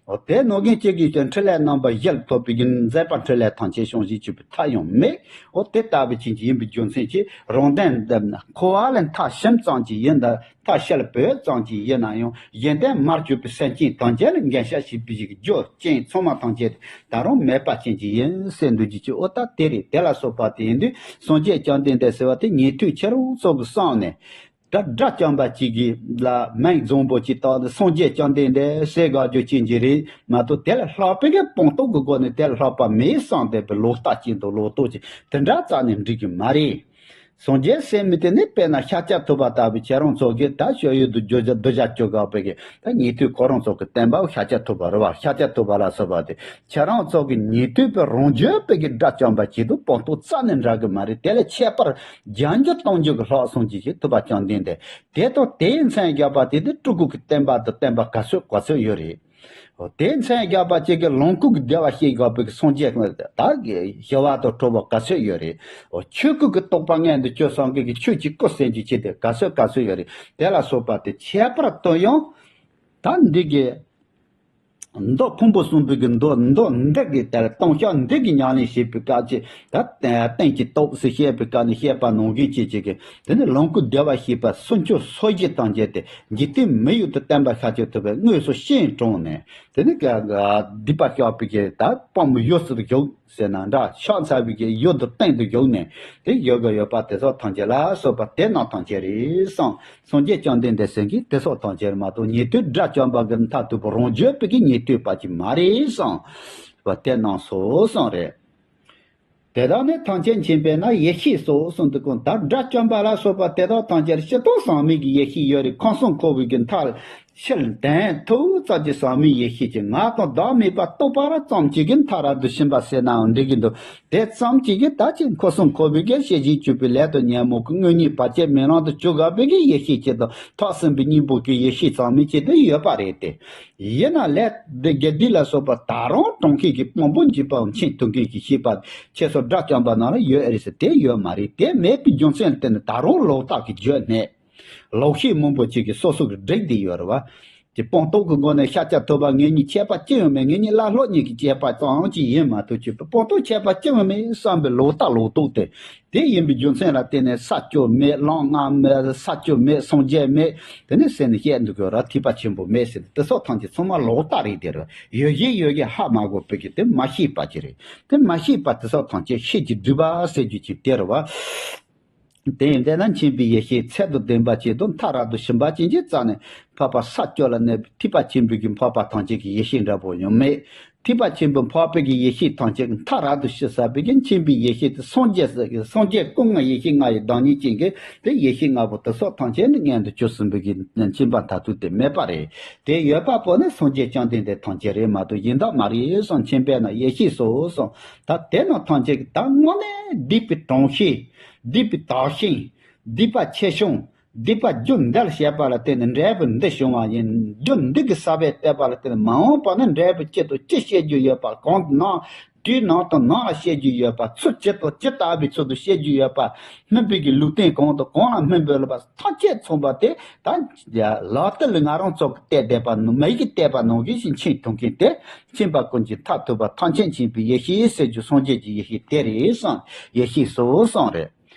འོ་དེ་ནང་བཞིན་གཅིག་གིས་ཀྱང་འཕྲིན་ལས་རྣམ་པ་བཞི་ཐོབ་པའི་གི་མཛད་པ་འཕྲིན་ལས་ཐམས་ཅད་བྱང་ཞིང་གཅོད་པའི་མཐའ་ཡང་མེད། འོ་དེ་ལྟ་བུ་ཅན་གྱི་ཡིན་པའི་རྒྱུ་མཚན་གྱིས་རང་དོན་འཁོར་བ་ལས་མཐར་ཕྱིན་ཙམ་གྱིས་ཡིན་ད། ཐ་ཤལ་བོད་ཙམ་གྱི་ཡིན་ན་ཡང་གཞན་དོན་མར་གྱུར་པའི་སེམས་ཅན་ཐམས་ཅད་ལ་འགན་བཞག་བྱེད་པའི་རྒྱུ་རྐྱེན་ཚང་མ་ཐམས་ཅད་ད་རུང་མེད་པ་ཅན་གྱི་ཡིན་ཟེར་འདུག་རྒྱུ་ཅིག་འོ་ད་དེ་རེད། དེ་ལ་སོགས་པ་དེ་ཡིན་དུས་སངས་རྒྱས་བཅོམ་ལྡན་འདས་ཟེར་བ་དེ་ཉན་ཐོས་ཁྱེད་རང་ཚོ་གི་བསམ་ནས་དགྲ་དགྲ་བཅོམ་པ་གཅིག་གིས་ལ་མིང་བཟང་པོ་ཅིག་བཏགས་ནས་སངས་རྒྱས་བཅོམ་ལྡན་འདས་ཟེར་དགའ་རྒྱུ་ཅན་གྱི་རེད་མ་གཏོགས་དེ་ལས་ལྷག་པའི་གི་སྤངས་རྟོགས་ཀྱི་སྒོ་ནས་དེ་ལས་ལྷག་པ་མེད་བསམ་བསྡད་པའི་ལོག་ལྟ་ཅན་དང་ལོག་རྟོག་ཅན་དེ་འདྲ་རྩ་ནས་འགྲིག་གི་མ་རེད། སངས་རྒྱས་ཟེར་མི་དེ་ནི་དཔེར་ན་ཤཱཀྱ་ཐུབ་པ་ལྟ་བུའི་ཁྱེད་རང་ཚོ་གིས་ད་སྤྱོད་ཡུལ་དུ་བསྒྱུར་བྱ་གདུལ་བྱ་སྤྱོད་དགོས་པའི་གི་ད་ཉན་ཐོས་ཁོ་རང་ཚོ་གི་བསྟན་པ་ཤཱཀྱ་ཐུབ་པ་རེད་བ། ཤཱཀྱ་ཐུབ་པ་ལ་སོགས་པ་དེ་ཁྱེད་རང་ཚོ་གི་ཉན་ཐོས་པའི་རང་བརྗོད་པའི་གི་དགྲ་བཅོམ་པ་ཅིག་ཏུ་སྤངས་རྟོགས་རྩ་ནས་འདྲ་གི་མ་རེད། དེ་ལས་ཁྱད་པར་རྒྱ་འགྱུར་གཏོང་རྒྱུ་གི་ལྷག་སོང་ཅིག་ཅིག་ཐུབ་པ་བཅོམ་ལྡན་འདས་དེ་དང་དེའི་མཚན་རྒྱག་པ་དེ་དེ་སྤྲུལ་སྐུ་གི་བསྟན་པ་དང་བསྟན་པ་ག་ཚོད་ག་ཚོད་ཡོད་རེད། འོ་དེ་མཚན་རྒྱག་པ་ཅིག་གི་ལོངས་སྐུ་གི་བདེ་བ་ཤེས་དགོས་པའི་སངས་རྒྱས་ཀྱི་ད་གི་ཞི་བ་དང་ཁྲོ་བོ་ག་ཚོད་ཡོད་རེད། འོ་ཆོས་སྐུ་གི་རྟོགས་པ་མངོན་དུ་གྱུར་སོང་གི་ཆོས་ཀྱི་སྐུ་ཟེར་རྒྱུ་ཅིག་དེ་ག་ཚོད་ག་ཚོད་ཡོད་རེད། དེ་ལ་སོགས་པ་དེ་ཁྱད་པར་དུ་ཡང་ད་འདི་གི་ མདོ་ཕུང་པོ་གསུམ་པའི་གི་མདོ་མདོ་འདི་གི་དེར་ལྟུང་བཤགས་འདི་གི་ཉམས་ལེན་བྱེད་པའི་སྐབས་ཀྱི་ད་གཏན་གྱི་སྟོབས་སུ་བཤད་པའི་སྐབས་ནས་བཤད་པ་ནང་བཞིན་བྱེད་ཅིག་གི་དེ་ནི་ལོངས་སྐུ་བདེ་བར་གཤེགས་པ་སུམ་ཅུ་སོ་བཞི་དང་བཅས་ཏེ་འཇིག་རྟེན་མི་ཡུལ་དུ་བསྟན་པ་ཤར་གྱི་ཐུབ་པའི་དངོས་སུ་སྤྱན་དྲངས་ནས་དེ་ནི་སྡིག་པ་བཤགས་པའི་གི་ད་དཔང་པོ་ཡོད་སུ་བཞུགས་ཟེར་ན་འདྲ། ཕྱག་འཚལ་བའི་གི་ཡུལ་དུ་སྟེང་དུ་བཞུགས་ནས་དེ་ཡོད་གི་ཡོད་པ་དེ་སོགས་ཐམས་ཅད་ལ་སོགས་པ་དེ་རྣམས་ཐམས་ཅད་རེད་གསུངས། སངས་རྒྱས་བཅོམ་ལྡན་འདས་ཟེར་མཁན་དེ་སོགས་ཐམས་ཅད་མ་གཏོགས་ཉན་ཐོས་དགྲ་བཅོམ་པ་གི་མཐར་ཐུག་པ་རང་རྒྱུད་པའི་གི་ཉན་ཐོས་པ་ཅིག་མ་རེད་གསུངས་པ་དེ་རྣམས་སོ་གསུངས་རེད། དེ་དག་ནི་ཐམས་ཅད་མཁྱེན་པས་ན་ཡེ་ཤེས་སོ་གསུངས་འདུག་གོ། ད་དགྲ་བཅོམ་པ་ལ་སོགས་པ་དེ་དག་ཐམས་ཅད་སྤྱི་ལྟོ་ཟག་མེད་ཀྱི་ཡེ་ཤེས་ཡོད་རེད། ཁམས་གསུམ་འཁོར་བའི་གི་མཐའ་ཕྱིར་འདས་ཐུབ་ཙམ་གྱི་ཟག་མེད་ཡེ་ཤེས་ཀྱི་ངག་དང་བདག་མེད་པ་རྟོགས་པ་ར་ཙམ་གྱིས་གི་མཐའ་རབ་ཏུ་ཕྱིན་པ་ཟེར་ནའང་འགྲིག་གི་འདུག་དེ་ཙམ་གྱིས་གི་ད་ཅི་ཁམས་གསུམ་འཁོར་བའི་གི་ཤེས་བཞིན་སྤྱོད་པའི་ལས་དང་ཉོན་མོངས་ཀྱི་དངོས་གཉེན་བར་ཆད་མེད་ལམ་དུ་གྱུར་དགོས་པའི་གི་ཡེ་ཤེས་ཅིག་དང་ཐོག་ཟིན་པའི་སྙིང་པོ་གི་ཡེ་ཤེས་ཙམ་མིན་ཅིག་དེ་ཡོད་པ་རེད་དེ། ཡིན་ན་ལས་འདི་དགེ་སྡིག་ལ་སོགས་པ་ད་རུང་གྲོང་ཁྱེར་གྱི་དཔང་པོ་འཇིགས་པའམ་མཁྱེན་ཐུབ་མཁན་གྱི་ཤེས་པ་ཁྱེད་ཚོ་དགྲ་བཅོམ་པ་ནང་ལ་ཡོད་ཨེ་རེད་ཟེར་དེ་ཡོད་མ་རེད། དེ་མེད་པའི་རྒྱུ་མཚན་ལ་བརྟེན་ནས་ད་རུང་ལོག་ལྟ་གི་རྒྱུ་གནས། ལོག་ཤེས་མང་པོ་ཅིག་གིས་སོ་སོ་གི་སྒྲིག་བསྡད་ཡོད་རེད་བ། དེ་སྤངས་རྟོགས་ཀྱི་སྒོ་ནས་ཤཱཀྱ་ཐུབ་པ་ངེད་གཉིས་ཁྱད་པར་ཅི་ཡང་མེད། ངེད་གཉིས་བླ་སློབ་གཉིས་ཀྱི་ཁྱད་པར་ཙམ་ཅིག་ཡིན་མ་གཏོགས་ཅིག་སྤངས་རྟོགས་ཁྱད་པར་ཅི་ཡང་མེད་བསམ་པའི་ལོག་ལྟ་ལོག་རྟོག་དེ། དེ་ཡིན་པའི་རྒྱུ་མཚན་ལ་བརྟེན་ནས་ས་བཅུ་མེད། ལམ་ལྔ་མེད། ས་བཅུ་མེད། སངས་རྒྱས་མེད། དེ་ནས་ཟེར་ནས་བཤད་འདུག་གི་ར། ཐེག་པ་ཆེན་པོ་མེད་ཟེར་ནས་དེ་སོགས་ཐམས་ཅད་ཚང་མ་ལོག་ལྟ་རེད། དེ་ར་ཡོད་བཞིན་ཡོད་བཞིན་ཧ་མ་གོ་བོད་ཀྱི་དེ་མ་ཤེས་པ་ཅིག་རེད། དེ་མ་ཤེས་པ་དེ་སོགས་ཐམས་ཅད་ཤེས་ཀྱི་སྒྲིབ་པ་ཟེར་རྒྱུ་ཅིག་དེ་རེད་བ། དེ་ཡིན་དེ་ན་མཁྱེན་པའི་ཡེ་ཤེས་ཚད་དང་ལྡན་པ་ཅིག་དང་མཐའ་རབ་ཏུ་ཕྱིན་པ་ཅན་གྱི་རྩ་ནས་འཕགས་པ་ས་བཅུ་ལ་གནས་པའི་ཐེག་པ་ཆེན་པོའི་གི་འཕགས་པ་ཐམས་ཅད་ཀྱི་ཡེ་ཤེས་འདྲ་པོ་ཡང་མེད། ཐེག་པ་ཆེན་པོའི་འཕགས་པའི་གི་ཡེ་ཤེས་ཐམས་ཅད་ཀྱི་མཐའ་རབ་ཏུ་ཕྱིན་ས་པའི་གི་མཁྱེན་པའི་ཡེ་ཤེས་དེ་སངས་རྒྱས་ས་གི་སངས་རྒྱས་སྐུ་ལྔ་ཡེ་ཤེས་ལྔ་ཡི་བདག་ཉིད་ཅན་གྱི་དེ་ཡེ་ཤེས་ལྔ་པོ་དེ་སོགས་ཐམས་ཅད་ནི་མངོན་དུ་གྱུར་ཟིན་པའི་གི་མཁྱེན་པ་མཐར་ཐུག་དེ་མེད་པ་རེད། དེ་ཡོད་པ་པོ་ནི་སངས་རྒྱས་བཅོམ་ལྡན་འདས་ཐམས་ཅད་རེད་མ་གཏོགས་གཞན་དག་མ་རེད་གསུངས། མཁྱེན་པས་ན་ཡེ་ཤེས་སོ་གསུངས། ད་དེ་རྣམས་ཐམས་ཅད་ཀྱི་ད་དངོས་གནས་སྡིག་པའི་གྲོང་ཁྱེར། སྡིག་པའི་དག་ཞིང་། སྡིག་པ་ཆེ་ཆུང་། སྡིག་པ་རྒྱུ་འདི་ལ་བཤད་པ་ལ་བརྟེན་ནས་འབྲས་བུ་འདི་བྱུང་བ་ཡིན། རྒྱུ་འདི་གི་ས་བོན་བཏབ་པ་ལ་བརྟེན་ནས་མ་འོངས་པ་ན་འབྲས་བུ་ཅི་དང་ཅི་བཤད་རྒྱུ་ཡོད་པ། གང་ནང་དུས་ནང་དང་ནང་ལ་བཤད་རྒྱུ་ཡོད་པ། ཚུལ་ཇི་ལྟར་ཇི་ལྟ་བུའི་ཚུལ་དུ་བཤད་རྒྱུ་ཡོད་པ། སྨིན་པའི་གི་ལུས་རྟེན་གང་དང་གང་ལ་སྨིན་པའི་ལུས་པ་ཐམས་ཅད་མཚུངས་པ་དེ་ད་ལག་ཏུ་ལ་ང་རང་ཚོ་གི་བལྟས་བསྡད་པ་ནང་མ་ཡིག་གིས་བལྟས་པ་ནང་བཞིན་ཞིག་མཁྱེན་ཐུབ་མཁན་དེ་མཁྱེན་པ་ཀུན་གྱི་མཐར་ཐུག་པ་ཐམས་ཅད་མཁྱེན་པའི་ཡེ་ཤེས་ཟེར་རྒྱུ་སངས་རྒྱས་ཀྱི་ཡེ་ཤེས་དེ་རེད་གསུངས། ཡེ་ཤེས་སོ་གསུངས་རེད།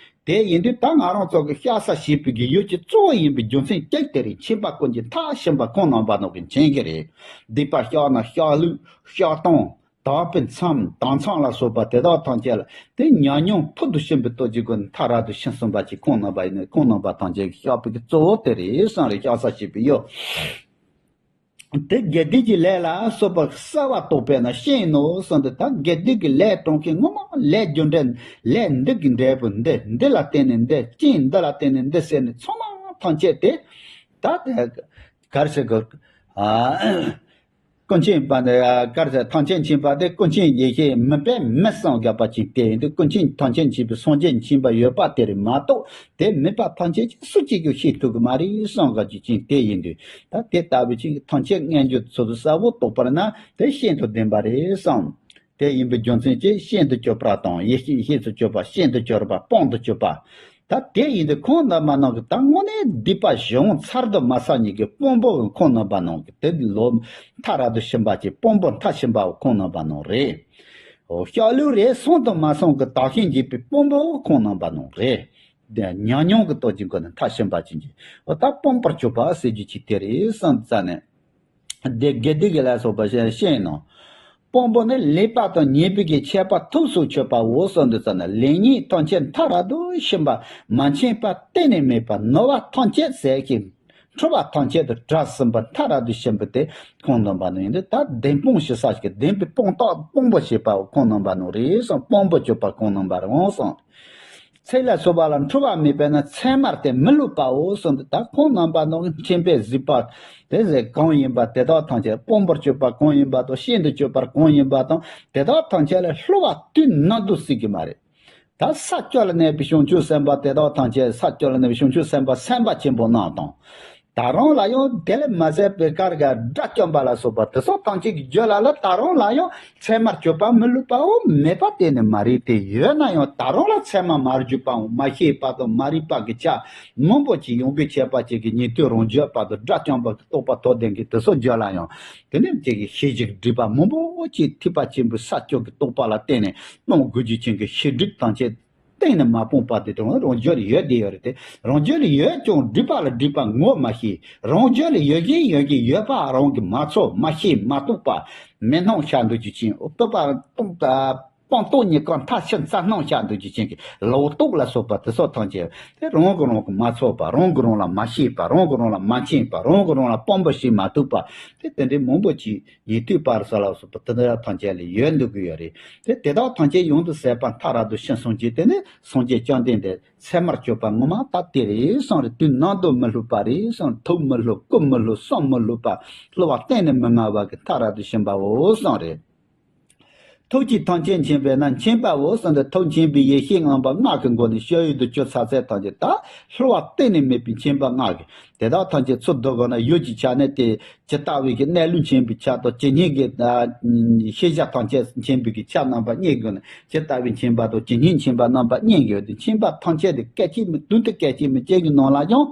དེ་ཡིན་དུས་ད་ང་རང་ཚོ་གི་ཤ་ཟ་བྱེད་པའི་གི་ཡུལ་གྱི་གཙོ་བོ་ཡིན་པའི་རྒྱུ་མཚན་གཅིག་དེ་རེད། མཁྱེན་པ་ཀུན་གྱི་མཐར་ཕྱིན་པ་ཁོང་རྣམ་པ་ནང་གི་མཁྱེན་གྱི་རེད། སྡིག་པ་བཤགས་ན་བཤགས་ལུགས་བཤགས་སྟངས་དག་པའི་མཚམས་དག་མཚམས་ལ་སོགས་པ་དེ་དག་ཐམས་ཅད་ལ་དེ་ཉམས་མྱོང་ཐོག་ཏུ་ཕྱིན་པའི་སྟོབས་ཀྱི་སྒོ་ནས་མཐར་རབ་ཏུ་ཕྱིན་ཟིན་པ་ཅིག་ཁོང་རྣམ་པ་ཡིན་ནས་ཁོང་རྣམ་པ་ཐམས་ཅད་ཀྱི་བཤགས་པའི་གི་གཙོ་བོ་དེ་རེད་གསུངས་རེད། ཤ་ཟ་བྱེད་པའི་ཡུལ། དེ་དགེ་སྡིག་གི་ལས་ལ་སོགས་པ་གསལ་བར་རྟོགས་པས་ན་ཤེས་ནོ་གསུངས་ཏེ། ད་དགེ་སྡིག་གི་ལས་གྲོང་ཁྱེར་ངོ་མ་ལས་རྒྱུ་འབྲས་ལས་འདི་གི་འབྲས་བུ་འདི་འདི་ལ་བརྟེན་ནས་འདི་རྐྱེན་འདི་ལ་བརྟེན་ནས་འདི་ཟེར་ནས་ཚང་མ་ཐམས་ཅད་དེ་ད་གར་ཞིག་གི་ཀུན་མཁྱེན་པ་འདི་གར་ཞིག་ཐམས་ཅད་མཁྱེན་པ་དེ་ཀུན་མཁྱེན་ཡེ་ཤེས་མུན་པས་མི་གསང་རྒྱག་པ་ཅིག་དེ་ཡིན་དུས་ཀུན་མཁྱེན་ཐམས་ཅད་མཁྱེན་པའི་སངས་རྒྱས་མཁྱེན་པ་ཡོད་པ་དེ་རེད་མ་གཏོགས་དེ་མེད་པ་ཐམས་ཅད་ཀྱིས་སུ་གཅིག་ཀྱང་ཤེས་ཐུབ་ཀྱི་མ་རེད་གསུངས་དགོས་ཀྱི་ཅིག་དེ་ཡིན་དུས། ད་དེ་ལྟ་བུའི་ཅིག་ཐམས་ཅད་མངོན་གྱུར་ཚུལ་དུ་གསལ་བོ་རྟོགས་པར་ན་དེ་ཤིན་ཏུ་བདེན་པ་རེད་གསུངས། དེ་ཡིན་པའི་རྒྱུ་མཚན་གྱིས་ཤིན་ཏུ་གྱུར་པ་དང་ཡེ་ཤེས་ཤེས་སུ་གྱུར་པ་ཤིན་ཏུ་གྱུར་པ་སྤང་དུ་གྱུར་པ། ད་དེ་ཡིན་དུས་ཁོང་རྣམ་པ་རྣམས་ཀྱིས་ད་དངོས་གནས་སྡིག་པ་གཞན་ཚར་དུ་མ་བསགས་ཉིད་ཀྱི་དཔང་པོ་ཁོང་རྣམ་པ་རྣམས་ཀྱི་དེ་ལོ་མཐའ་རབ་ཏུ་ཕྱིན་པ་ཅིག་དཔང་པོ་མཐར་ཕྱིན་པ་ཁོང་རྣམ་པ་རྣམས་རེད། འོ་བཤགས་ལུགས་རེ་ཟུང་དུ་མ་སོང་གི་བདག་གཞན་འབྱེད་པའི་དཔང་པོ་ཁོང་རྣམ་པ་རྣམས་རེད། དེ་ཉམས་མྱོང་གི་སྟོབས་ཀྱི་སྒོ་ནས་མཐར་ཕྱིན་པ་ཅན་གྱི་འོ་ད་སྤང་པར་གྱུར་པ་ཟེར་རྒྱུ་ཅིག་དེ་རེད་བསམ་ཙ་ནས། དེ་དགེ་སྡིག་གི་ལས་སོགས་པ་ཞེས་ཤེས་ནོ། དཔང་པོ་ནི་ལེགས་པ་དང་ཉེས་པའི་གི་ཁྱད་པར་ཐུགས་སུ་ཆུད་པའོ་གསུངས་འདུག་ཙ་ན་ལེགས་ཉེས་ཐམས་ཅད་མཐར་རབ་ཏུ་ཕྱིན་པ་མ་མཁྱེན་པ་གཏན་ནས་མེད་པ་ནོར་བ་ཐམས་ཅད་ཟད་ཅིང་འཁྲུལ་པ་ཐམས་ཅད་དུ་བྲལ་ཟིན་པ་མཐར་རབ་ཏུ་ཕྱིན་པ་དེ་ཁོང་རྣམ་པ་ནི་ཡིན་ཏེ་ད་བདེན་དཔང་ཞེས་ས་ཞིག་གི་བདེན་པའི་དཔང་རྟགས་དཔང་པོ་བྱེད་པ་ཁོང་རྣམ་པ་ནི་རེད་གསུངས། དཔང་པོ་གྱུར་པ་ཁོང་རྣམ་པ་རང་གསུངས། ཚེ་ལ་སོགས་པ་ལ་འཁྲུལ་བ་མེད་པས་ན་མཚན་མར་དེ་མི་བསླུ་བའོ་གསུངས་ཏེ། ད་ཁོང་རྣམ་པ་རྣམས་མཁྱེན་པས་གཟིགས་པ་དེ་ཟེར་གང་ཡིན་པ་དེ་དག་ཐམས་ཅད་དཔང་པོར་གྱུར་པ་གང་ཡིན་པ་དང་ཤིན་ཏུ་གྱུར་པ་གང་ཡིན་པ་དང་དེ་དག་ཐམས་ཅད་ལ་བསླུ་བ་དུས་ནམ་དུ་སྲིད་ཀྱི་མ་རེད། ད་ས་བཅུ་ལ་གནས་པའི་བྱང་ཆུབ་སེམས་དཔའ་དེ་དག་ཐམས་ཅད་ས་བཅུ་ལ་གནས་པའི་བྱང་ཆུབ་སེམས་དཔའ་སེམས་དཔའ་ཆེན་པོ་རྣམས་དང་། ད་རུང་ལ་ཡང་དེ་ལས་མ་ཟད་པའི་ཀར་ག་དགྲ་བཅོམ་པ་ལ་སོགས་པ་དེ་སོགས་ཐམས་ཅད་ཀྱི་རྒྱུད་ལ་ལ་ད་རུང་ལ་ཡང་མཚན་མར་གྱུར་པ་མི་བསླུ་བའོ་མེད་པ་གཏན་ནས་མ་རེད་དེ། ཡོད་ན་ཡང་ད་རུང་ལ་མཚན་མ་མར་གྱུར་པའང་མ་ཤེས་པ་དང་མ་རིག་པ་གི་ཆ་མང་པོ་ཅིག་ཡོང་གི་བྱས་པ་ཅིག་གི་ཉན་ཐོས་རང་རྒྱུད་པ་དང་དགྲ་བཅོམ་པ་གི་རྟོགས་པ་ཐོབ་ལྡན་གྱི་དེ་སོགས་རྒྱུད་ལ་ཡང་དེ་ནས་ཅིག་གི་ཤེས་བྱའི་སྒྲིབ་པ་མང་པོ་ཅིག་ཐེག་པ་ཆེན་པོའི་ས་བཅུ་གི་རྟོགས་པ་ལ་བརྟེན་ནས་སྤོང་དགོས་རྒྱུ་ཅན་གྱི་ཤེས་སྒྲིབ་ཐམས་ཅད་གཏན་ནས་མ་སྤངས་པ་དེ་དང་རང་རྒྱུད་ལ་ཡོད་དེ་ཡོད་རེད་དེ། རང་རྒྱུད་ལ་ཡོད་ཀྱང་སྒྲིབ་པ་ལ་སྒྲིབ་པ་ངོ་མ་ཤེས། རང་རྒྱུད་ལ་ཡོད་བཞིན་ཡོད་ཀྱི་ཡོད་པ་རང་གིས་མ་ཚོར་མ་ཤེས་མ་རྟོགས་པ་མི་སྣང་བྱ་འདུག་རྒྱུ་ཅན། ཨོ་སྟོབས་པ་སྤོང་སྤང་རྟོགས་ཉིད་ཀྱང་མཐའ་ཕྱིན་རྩ་སྣང་བྱ་འདུག་རྒྱུ་ཅན་གྱི་ལོག་རྟོག་ལ་སོགས་པ་དེ་སོགས་ཐམས་ཅད་དེ་རང་གིས་རང་གིས་མ་ཚོར་བ། རང་གིས་རང་ལ་མ་ཤེས་པ། རང་གིས་རང་ལ་མ་མཁྱེན་པ། རང་གིས་རང་ལ་དཔང་པོ་བྱེད་མ་ཐུབ་པ་དེ་དེ་འདྲའི་མང་པོ་ཅིག་ཉན་ཐོས་པ་ས་ལ་སོགས་པ་དེ་དག་ཐམས་ཅད་ལ་ཡོད་འདུག་གི་ཡོད་རེད། དེ་དེ་དག་ཐམས་ཅད་ཡོངས་སུ་ཟད་པ་མཐའ་རབ་ཏུ་ཕྱིན་སོང་རྗེས་དེ་ནི་སངས་རྒྱས་བཅོམ་ལྡན་འདས་ཚད་མར་གྱུར་པ་ངོ་མ་ད་དེ་རེད་གསུངས་རེད། དུས་ནམ་དུ་མི་སླུ་བ་རེད་གསུངས། ཐུགས་མི་སླུ་སྐུ་མི་སླུ་བསམ་མི་སླུ་བ་སླུ་བ་གཏན་ནས་མི་མངའ་བ་གི་མཐའ་རབ་ཏུ་ཕྱིན་པའོ་གསུངས་རེད། ཐུགས་ཀྱིས་ཐམས་ཅད་མཁྱེན་པས་ན་མཁྱེན་པའོ་གསུངས་ཏེ། ཐུགས་མཁྱེན་པའི་ཡེ་ཤེས་མངོན་པ་སྔགས་ཀྱི་སྒོ་ནས་ཕྱག་ཡུལ་དུ་གྱུར་ཚར་ཚད་ཐམས་ཅད་ད་སླུ་བ་གཏན་ནས་མེད་པའི་མཁྱེན་པ་སྔགས་ཀྱི་དེ་དག་ཐམས་ཅད་ཚུར་བསྡུ་དགོས་ན་ཡུལ་གྱི་ཆ་ནས་དེ་ཇི་ལྟ་བའི་གི་གནས་ལུགས་མཁྱེན་པའི་ཆ་དང་ཇི་སྙེད་ཀྱི་ཨ་ཤེས་བྱ་ཐམས་ཅད་མཁྱེན་པའི་གི་ཆ་རྣམ་པ་གཉིས་དགོས་ན་ཇི་ལྟ་བའི་མཁྱེན་པ་དང་ཇི་སྙེད་མཁྱེན་པ་རྣམ་པ་གཉིས་དགོས་ཏེ། མཁྱེན་པ་ཐམས་ཅད་དེ་སྐད་ཅིག་མི་དུས་དེ་སྐད་ཅིག་མི་གཅིག་གི་ནང་ལ་ཡང་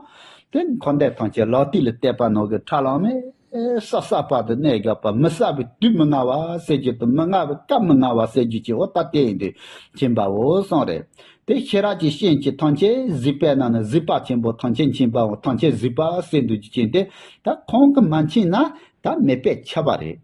དེ་འཁོར་འདས་ཐམས་ཅད་ལག་མཐིལ་ལ་གཏད་པ་ནང་གི་ཁྲ་ལམ་མེ་ས་ས་བར་དུ་གནས་བཞག་པ། མི་ས་བའི་དུས་མི་མངའ་བ་ཟེར་རྒྱུ་དང་མི་མངའ་བའི་སྐབས་མི་མངའ་བ་ཟེར་རྒྱུ་ཅིག་འོ་ད་དེ་ཡིན་དུས་མཁྱེན་པའོ་གསུངས་རེད། དེ་ཤེས་རབ་ཀྱི་སྤྱན་གྱིས་ཐམས་ཅད་གཟིགས་པས་ན་ནི་གཟིགས་པ་ཆེན་པོ་ཐམས་ཅད་མཁྱེན་པའོ། ཐམས་ཅད་གཟིགས་པ་ཟེར་འདུག་རྒྱུ་ཅན་དེ་ད་ཁོང་གིས་མ་མཁྱེན་ན་ད་མེད་པས་ཁྱབ་པ་རེད།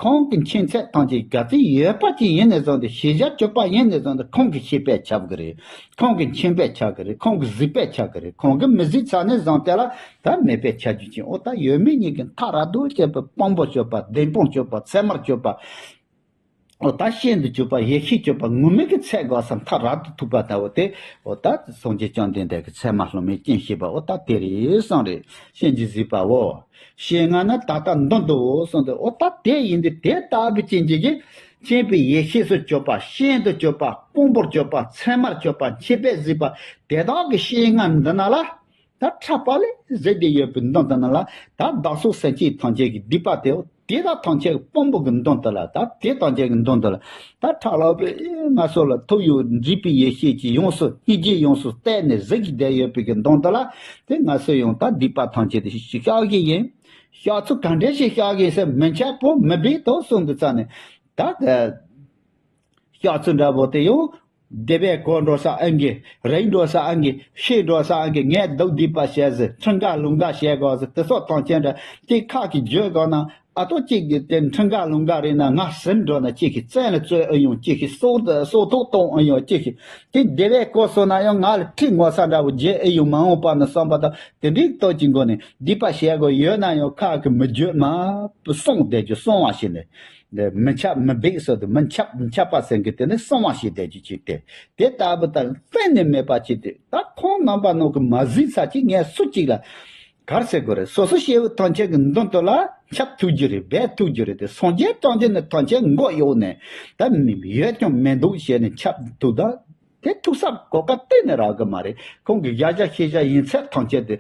ཁོང་གིས་མཁྱེན་ཚད་ཐམས་ཅད་ག་ཚོད་ཡོད་པ་ཅིག་ཡིན་ནས་བཟུང་སྟེ་ཤེས་བྱ་གཅིག་པ་ཡིན་ནས་བཟུང་སྟེ་ཁོང་གིས་ཤེས་པས་ཁྱབ་གི་རེད། ཁོང་གིས་མཁྱེན་པས་ཁྱབ་གི་རེད། ཁོང་གིས་གཟིགས་པས་ཁྱབ་གི་རེད། ཁོང་གིས་མི་གཟིགས་ཚར་ནས་བཟུང་སྟེ་ལ་ད་མེད་པས་ཁྱབ་རྒྱུ་ཅན། འོ་ད་ཡོད་མེད་གཉིས་ཀྱི་མཐའ་རབ་ཏུ་ཕྱིན་པའི་དཔང་པོ་གཅིག་པ། བདེན་དཔང་གཅིག་པ། ཚད་མར་གཅིག་པ། འོ་ད་ཤིན་ཏུ་གཅིག་པ། ཡེ་ཤེས་གཅིག་པ། ངོ་མ་གི་ཚད་དགོས་ས་མཐའ་རབ་ཏུ་ཐུག་པ་ལྟ་བུ་དེ། འོ་ད་སངས་རྒྱས་བཅོམ་ལྡན་འདས་ཀྱི་ཚད་མ་སློབ་མའི་སྤྱན་ཤེས་པ་འོ་ད་དེ་རེད་གསུངས་རེད། སྤྱན་གྱིས་གཟིགས་པའོ། ཞེས་ང་ནི་ད་ལྟ་མདུན་དུའོ་གསུངས་ཏེ། འོ་ད་དེ་ཡིན་དུས་དེ་ལྟ་བུའི་སྤྱན་གྱིས་མཁྱེན་པའི་ཡེ་ཤེས་སུ་གྱུར་པ། ཤིན་ཏུ་གཅིག་པ། དཔང་པོར་གྱུར་པ། ཚད་མར་གྱུར་པ། མཁྱེན་པས་གཟིགས་པ། དེ་དག་གི་སྤྱན་སྔར་འདི་ན་ལ། ད་ཕྲག་པ་ལས་གཟིགས་ཏེ་ཡོད་པའི་མདུན་དུ་ན་ལ། ད་བདག་སོགས་སེམས་ཅན་ཐམས་ཅད་ཀྱི་སྡིག་པ་དེའོ། དེ་དག་ཐམས་ཅད་ཀྱི་དཔང་པོ་གི་མདུན་དུ་ལ། ད་དེ་ཐམས་ཅད་ཀྱི་མདུན་དུ་ལ། ད་ཕྲག་ལ་བའི་ང་སོགས་ལ་ཐུགས་ཡོད་འདྲིས་པའི་ཡེ་ཤེས་ཀྱིས་ཡོངས་སུ་སྙིང་རྗེས་ཡོངས་སུ་གཏད་ནས་གཟིགས་བསྡད་ཡོད་པའི་གི་མདུན་དུ་ལ། དེ་ང་སོགས་ཡང་ད་སྡིག་པ་ཐམས་ཅད་དེ་ཞིག་བཤགས་ཀྱི་ཡིན། བཤགས་ཚུལ་ག་འདྲ་ཞིག་བཤགས་ཀྱི་ཡིན་ཟེར། མི་འཆབ་བོ་མི་འབིག་དོ་གསུངས་དུས་ཙ་ནས་ད་ག་བཤགས་ཚུལ་འདྲ་བོ་དེ་ཡང་། སྡེ་བའི་གོ་འགྲོ་ས་ཨང་གི་རིག་འགྲོ་ས་ཨང་གི་ཤེས་འགྲོ་ས་ཨང་གི་ངས་སྡུག་སྡིག་པ་བྱས་ཟེར། ཁྲིམས་འགལ་ལུགས་འགལ་བྱས་དགོས་ཟེར། དེ་སོགས་ཐམས་ཅད་འདྲ་གཅིག་ཁ་གི་བརྗོད་དགོས་ན། ཨ་ཏོ་གཅིག་གི་དེ་ཁྲིམས་འགལ་ལུགས་འགལ་རེད་ན་ང་ཟིན་འགྲོ་ན་གཅིག་གི་བཙོན་ལ་བཙོན་ཨེ་ཡོང་། གཅིག་གི་སྲོག་སྲོག་ཐོག་གཏོང་ཨེ་ཡོང་། གཅིག་གི་དེ་སྡེ་བའི་གོ་སོང་ན་ཡང་ང་ལ་ཁྲིམས་ངོ་ཚ་འདྲ་བོ་བརྗོད་ཨེ་ཡོང་མ་འོངས་པ་ན་བསམ་པ་དང་དེ་འདྲའི་སྟོབས་ཀྱི་སྒོ་ནས་སྡིག་པ་བྱས་དགོས་ཡོད་ན་ཡང་ཁ་གི་མི་བརྗོད་མ་གསུངས་བསྡད་རྒྱུ་གསུང་བ་ཞིག་ནས། འདི་མི་འཆབ་མི་འབིག་ཟེར་དུས་མི་འཆབ་མི་འཆབ་པ་ཟེར་གི་དེ་ནི་གསང་བ་ཞིག་བསྡད་རྒྱུ་ཅིག་སྟེ། དེ་ལྟ་བུ་དང་གཏན་ནས་མེད་པ་ཅིག་སྟེ། ད་ཁོང་རྣམ་པ་ནང་གི་མ་གཟིགས་ཚར་ཅིག་ངས་སུ་གཅིག་ལ་གར་ཟེར་དགོས་རེད། སོ་སོ་སྐྱེ་བོ་ཐམས་ཅད་ཀྱི་མདུན་དུ་ལ་འཆབ་ཐུབ་རྒྱུ་རེད། སྦས་ཐུབ་རྒྱུ་རེད་དེ། སངས་རྒྱས་བཅོམ་ལྡན་འདས་ཐམས་ཅད་མགོ་གཡོགས་ནས་ད་མི་ཡོད་ཀྱང་མི་འདུག་བྱས་ནས་འཆབ་ཐུབ་ད། དེ་ཐུག་ས་གོ་སྐབས་གཏན་ནས་རག་གི་མ་རེད། ཁོང་གི་བཞག་བཞག་ཤེས་བྱ་ཡིན་ཚད་ཐམས་ཅད་དེ།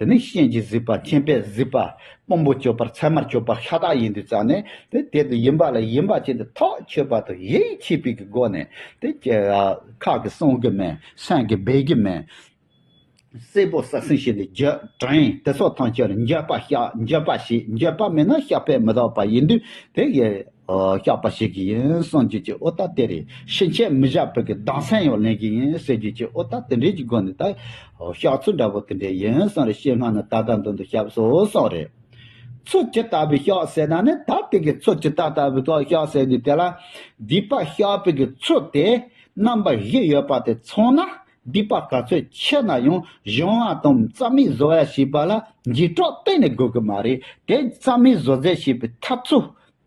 དེ་ནི་སྤྱན་གྱིས་གཟིགས་པ། མཁྱེན་པས་གཟིགས་པ། དཔང་པོ་གཅིག་པར་ཚད་མར་གཅིག་པ་ཤ་སྟག་ཡིན་དུས་ཙང་ནས་དེ་དེ་དུ་ཡིན་པ་ལ་ཡིན་པ་ཅན་དུ་ཐག་ཆོད་པ་དང་ཡིད་ཆེས་པའི་གི་སྒོ་ནས་དེ་ཁ་གི་གསུང་གི་མེད། སེམས་ཀྱི་འབད་གི་མེད། གསལ་པོ་གསལ་སེང་ཞིག་ལས་བརྗོད་དྲན་དེ་སོགས་ཐམས་ཅད་ལ་འགྱོད་པ་བཤགས། འགྱོད་པ་བྱེད། འགྱོད་པ་མེད་ན་བཤགས་པས་མི་འདག་པ་ཡིན་དུས་དེ་ཡི་བཤགས་པ་བྱེད་ཀྱི་ཡིན་གསུང་རྒྱུ་ཅིག་འོ་ད་དེ་རེད། ཕྱིན་ཆད་མི་བཞག་པའི་གི་གདམས་ཟེར་ཡང་ལེན་གྱི་ཡིན་ཟེར་རྒྱུ་ཅིག་འོ་ད་དེ་འདྲའི་གི་སྒོ་ནས་ད་བཤགས་ཚུལ་འདྲ་པོ་དེ་འདྲ་ཡིན་གསུངས་རེད། ཤེས་སྔ་ནས་ད་ལྟ་མདུན་དུ་བཤགས་སོ་གསུངས་རེད། ཚུལ་ཇི་ལྟ་བུའི་བཤགས་ཟེར་ན་ནི་ད་དེ་གི་ཚུལ་ཇི་ལྟ་ལྟ་བུའི་བཤགས་ཟེར་དུས་དེ་ལ་སྡིག་པ་བཤགས་པའི་གི་ཚུལ་དེ་རྣམ་པ་བཞི་ཡོད་པ་དེ་ཚང་ན། སྡིག་པ་ག་ཚོད་ཆེ་ན་ཡང་སྦྱང་བ་དང་རྩ་མེད་བཟོ་ཡ་བྱེད་པ་ལ་འཇིགས་སྐྲག་གཏན་ནས་དགོས་ཀྱི་མ་རེད། དེ་རྩ་མེད་བཟོ་རྩལ་བྱེད་པའི་ཐབས་ཚུལ་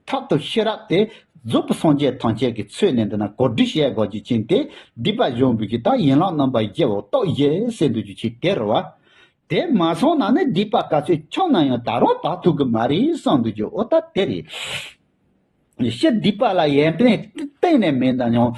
ཐབས་དང་ཤེས་རབ་དེ་རྫོགས་པའི་སངས་རྒྱས་ཐམས་ཅད་ཀྱི་ཚུལ་ནས་འདི་ན་གོ་སྒྲིག་བྱེད་དགོས་ཀྱི་ཅིང་དེ་སྡིག་པ་སྦྱོང་བའི་གི་ད་ཡན་ལག་རྣམ་པ་བཞི་བོ་རྟོགས་བྱེད་ཟེར་འདུག་རྒྱུ་ཅིག་དེ་རེད་བ། དེ་མ་སོང་ན་ནི་སྡིག་པ་ག་ཚོད་ཆུང་ན་ཡང་ད་རུང་དག་ཐུབ་ཀྱི་མ་རེད་གསུངས་འདུག་རྒྱུ་འོ་ད་དེ་རེད། ཕྱི་སྡིག་པ་ལ་ཡོན་ཏན་གཏན་ནས་མེད་ན་ཡང་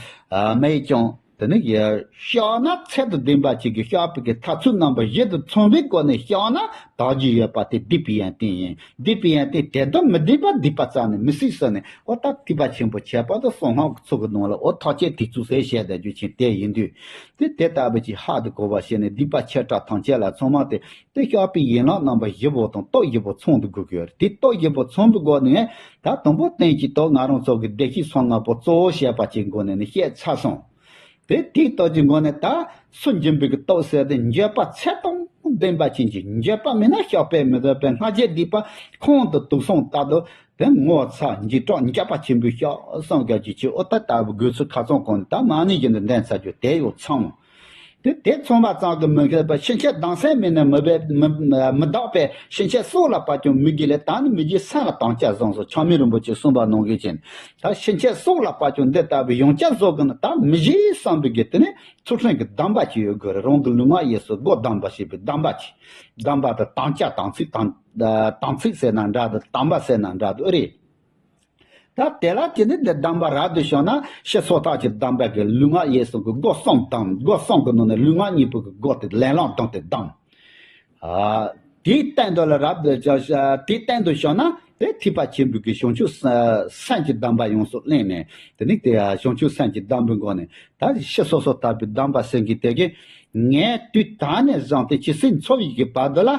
མེད་ཀྱང་ དེ་ནི་ཡ་བཤགས་ན་ཚད་དང་ལྡན་པ་ཅིག་གིས་བཤགས་པའི་གི་ཐབས་ཚུལ་རྣམ་པ་བཞི་དང་མཚུངས་པའི་སྒོ་ནས་བཤགས་ན་དག་རྒྱུ་ཡོད་པ་དེ་སྡིག་པའི་ཡོན་ཏན་ཡིན། སྡིག་པའི་ཡོན་ཏན་དེ་དང་མི་ལྡན་པ་སྡིག་པ་རྩ་ནས་མི་སྲིད་ཟེར་ནས། འོ་ད་ཐེག་པ་ཆེན་པོ་ཁྱད་པར་དུ་གསང་སྔགས་ཀྱི་ཚུལ་གྱི་ནང་ལ་འོ་ཐག་བཅད་དེ་ཚུལ་ཟེར་བཤད་བསྡད་རྒྱུ་ཆེན་དེ་ཡིན་དུས། དེ་དེ་ལྟ་བུ་ཅིག་ཧ་དང་གོ་བ་བྱས་ནས་སྡིག་པ་ཆེ་ཕྲ་ཐམས་ཅད་ལ་ཚང་མ་དེ་དེ་བཤགས་པའི་ཡན་ལག་རྣམ་པ་བཞི་པོ་དང་སྟོབས་བཞི་པོ་ཚང་དུ་དགོས་ཀྱི་ཡོད་རེད། དེ་སྟོབས་བཞི་པོ་ཚང་བའི་སྒོ་ནས་ད་དང་པོ་བསྟན་གྱི་ཐོག་ང་རང་ཚོ་གི་བདེ་གཤེགས་སོ་ལྔ་པོ་གཙོ་བོ་བྱས་པ་ཅིག་མགོ་ནས་ནི་བཤད་ཚར་སོང་། དེ་དེའི་སྟོབས་ཀྱི་སྒོ་ནས་ད་སུ་འབྱིན་པའི་གི་སྟོབས་ཟེར་ཏེ་འགྱོད་པ་ཚད་དང་ལྡན་པ་ཅན་གྱི། འགྱོད་པ་མེད་ན་བཤགས་པས་མི་ཐེག་པའི་སྔ་རྗེས་སྡིག་པ་ཁོང་དུ་དུག་གསུམ་ལྟར་དུ་དེ་ངོ་ཚ་འཇིགས་སྐྲག་འགྱོད་པ་ཆེན་པོའི་བཤགས་སངས་རྒྱས་ཀྱི་ཆོས། འོ་ད་ལྟ་བུ་དགོས་ཚུལ་ཁ་ཚང་གོང་ནས་ད་མ་ཎི་བཞིན་དུ་འདོན་ཚར་རྒྱུ་དེ་ཡོད་ཚང་། དེ་དེ་ཚང་མ་ཙམ་གྱིས་མི་ཁེགས་པར་ཕྱིན་ཆད་སྡང་སེམས་མེད་ན་མི་འབད་མི་མི་འདག་པས། ཕྱིན་ཆད་སྲོག་ལ་བབ་ཀྱང་མི་དགེ་ལས། ད་ནི་མི་དགེ་སེམས་ལ་དམ་བཅའ་བཟུང་སོགས་ཆགས་མེད་རིན་པོ་ཆེས་གསུངས་པ་ནང་བཞིན་ཅན། ད་ཕྱིན་ཆད་སྲོག་ལ་བབ་ཀྱང་འདི་ལྟ་བུའི་ཡང་བསྐྱར་བཟོ་དགོས་ན། ད་མི་གཞན་བསམ་པའི་དགེ་དེ་ནི་ཚུལ་ཁྲིམས་ཀྱི་སྡོམ་པ་ཅིག་ཡོད་དགོས་རེད། རང་གི་ལུས་ངག་ཡིད་གསུམ་སྒོ་སྡོམ་པ་བྱེད་པའི་སྡོམ་པ་ཅིག། སྡོམ་པ་དང་དམ་བཅའ་དམ་ཚིག་དམ་དམ་ཚིག་ཟེར་ན་འདྲ་དང་སྡོམ་པ་ཟེར་ན་འདྲ་དང་ཨེ་རེད། ད་དེ་ལ་དེ་ནི་འདི་སྡོམ་པ་རབ་ཏུ་བྱུང་ན་ཕྱི་སོ་ཐར་གྱི་སྡོམ་པ་གི་ལུས་ངག་ཡིད་གསུམ་གྱི་སྒོ་གསུམ་བསྡམས། སྒོ་གསུམ་གྱི་ནང་ནས་ལུས་ངག་གཉིས་པོ་གི་སྒོ་དེ་ལན་ལོག་བསྡམས་ཏེ་བསྡམས། ཨ། དེའི་སྟེང་དུ་ལ་རབ་ཏུ་བྱ་དེའི་སྟེང་དུ་བྱུང་ན་དེ་ཐེག་པ་ཆེན་པོའི་གི་བྱང་ཆུབ་སེམས་ཀྱི་སྡོམ་པ་ཡོངས་སུ་བླངས་ནས། དེ་ནི་དེ་བྱང་ཆུབ་སེམས་ཀྱི་སྡོམ་པའི་སྒོ་ནས་ད་ཕྱི་སོ་སོ་ཐར་པའི་སྡོམ་པ་ཟེར་གྱི་དེ་གི་ངས་དུས་ད་ནས་བཟུང་སྟེ་ཇི་སྲིད་འཚོ་བའི་གི་བར་དུ་ལ།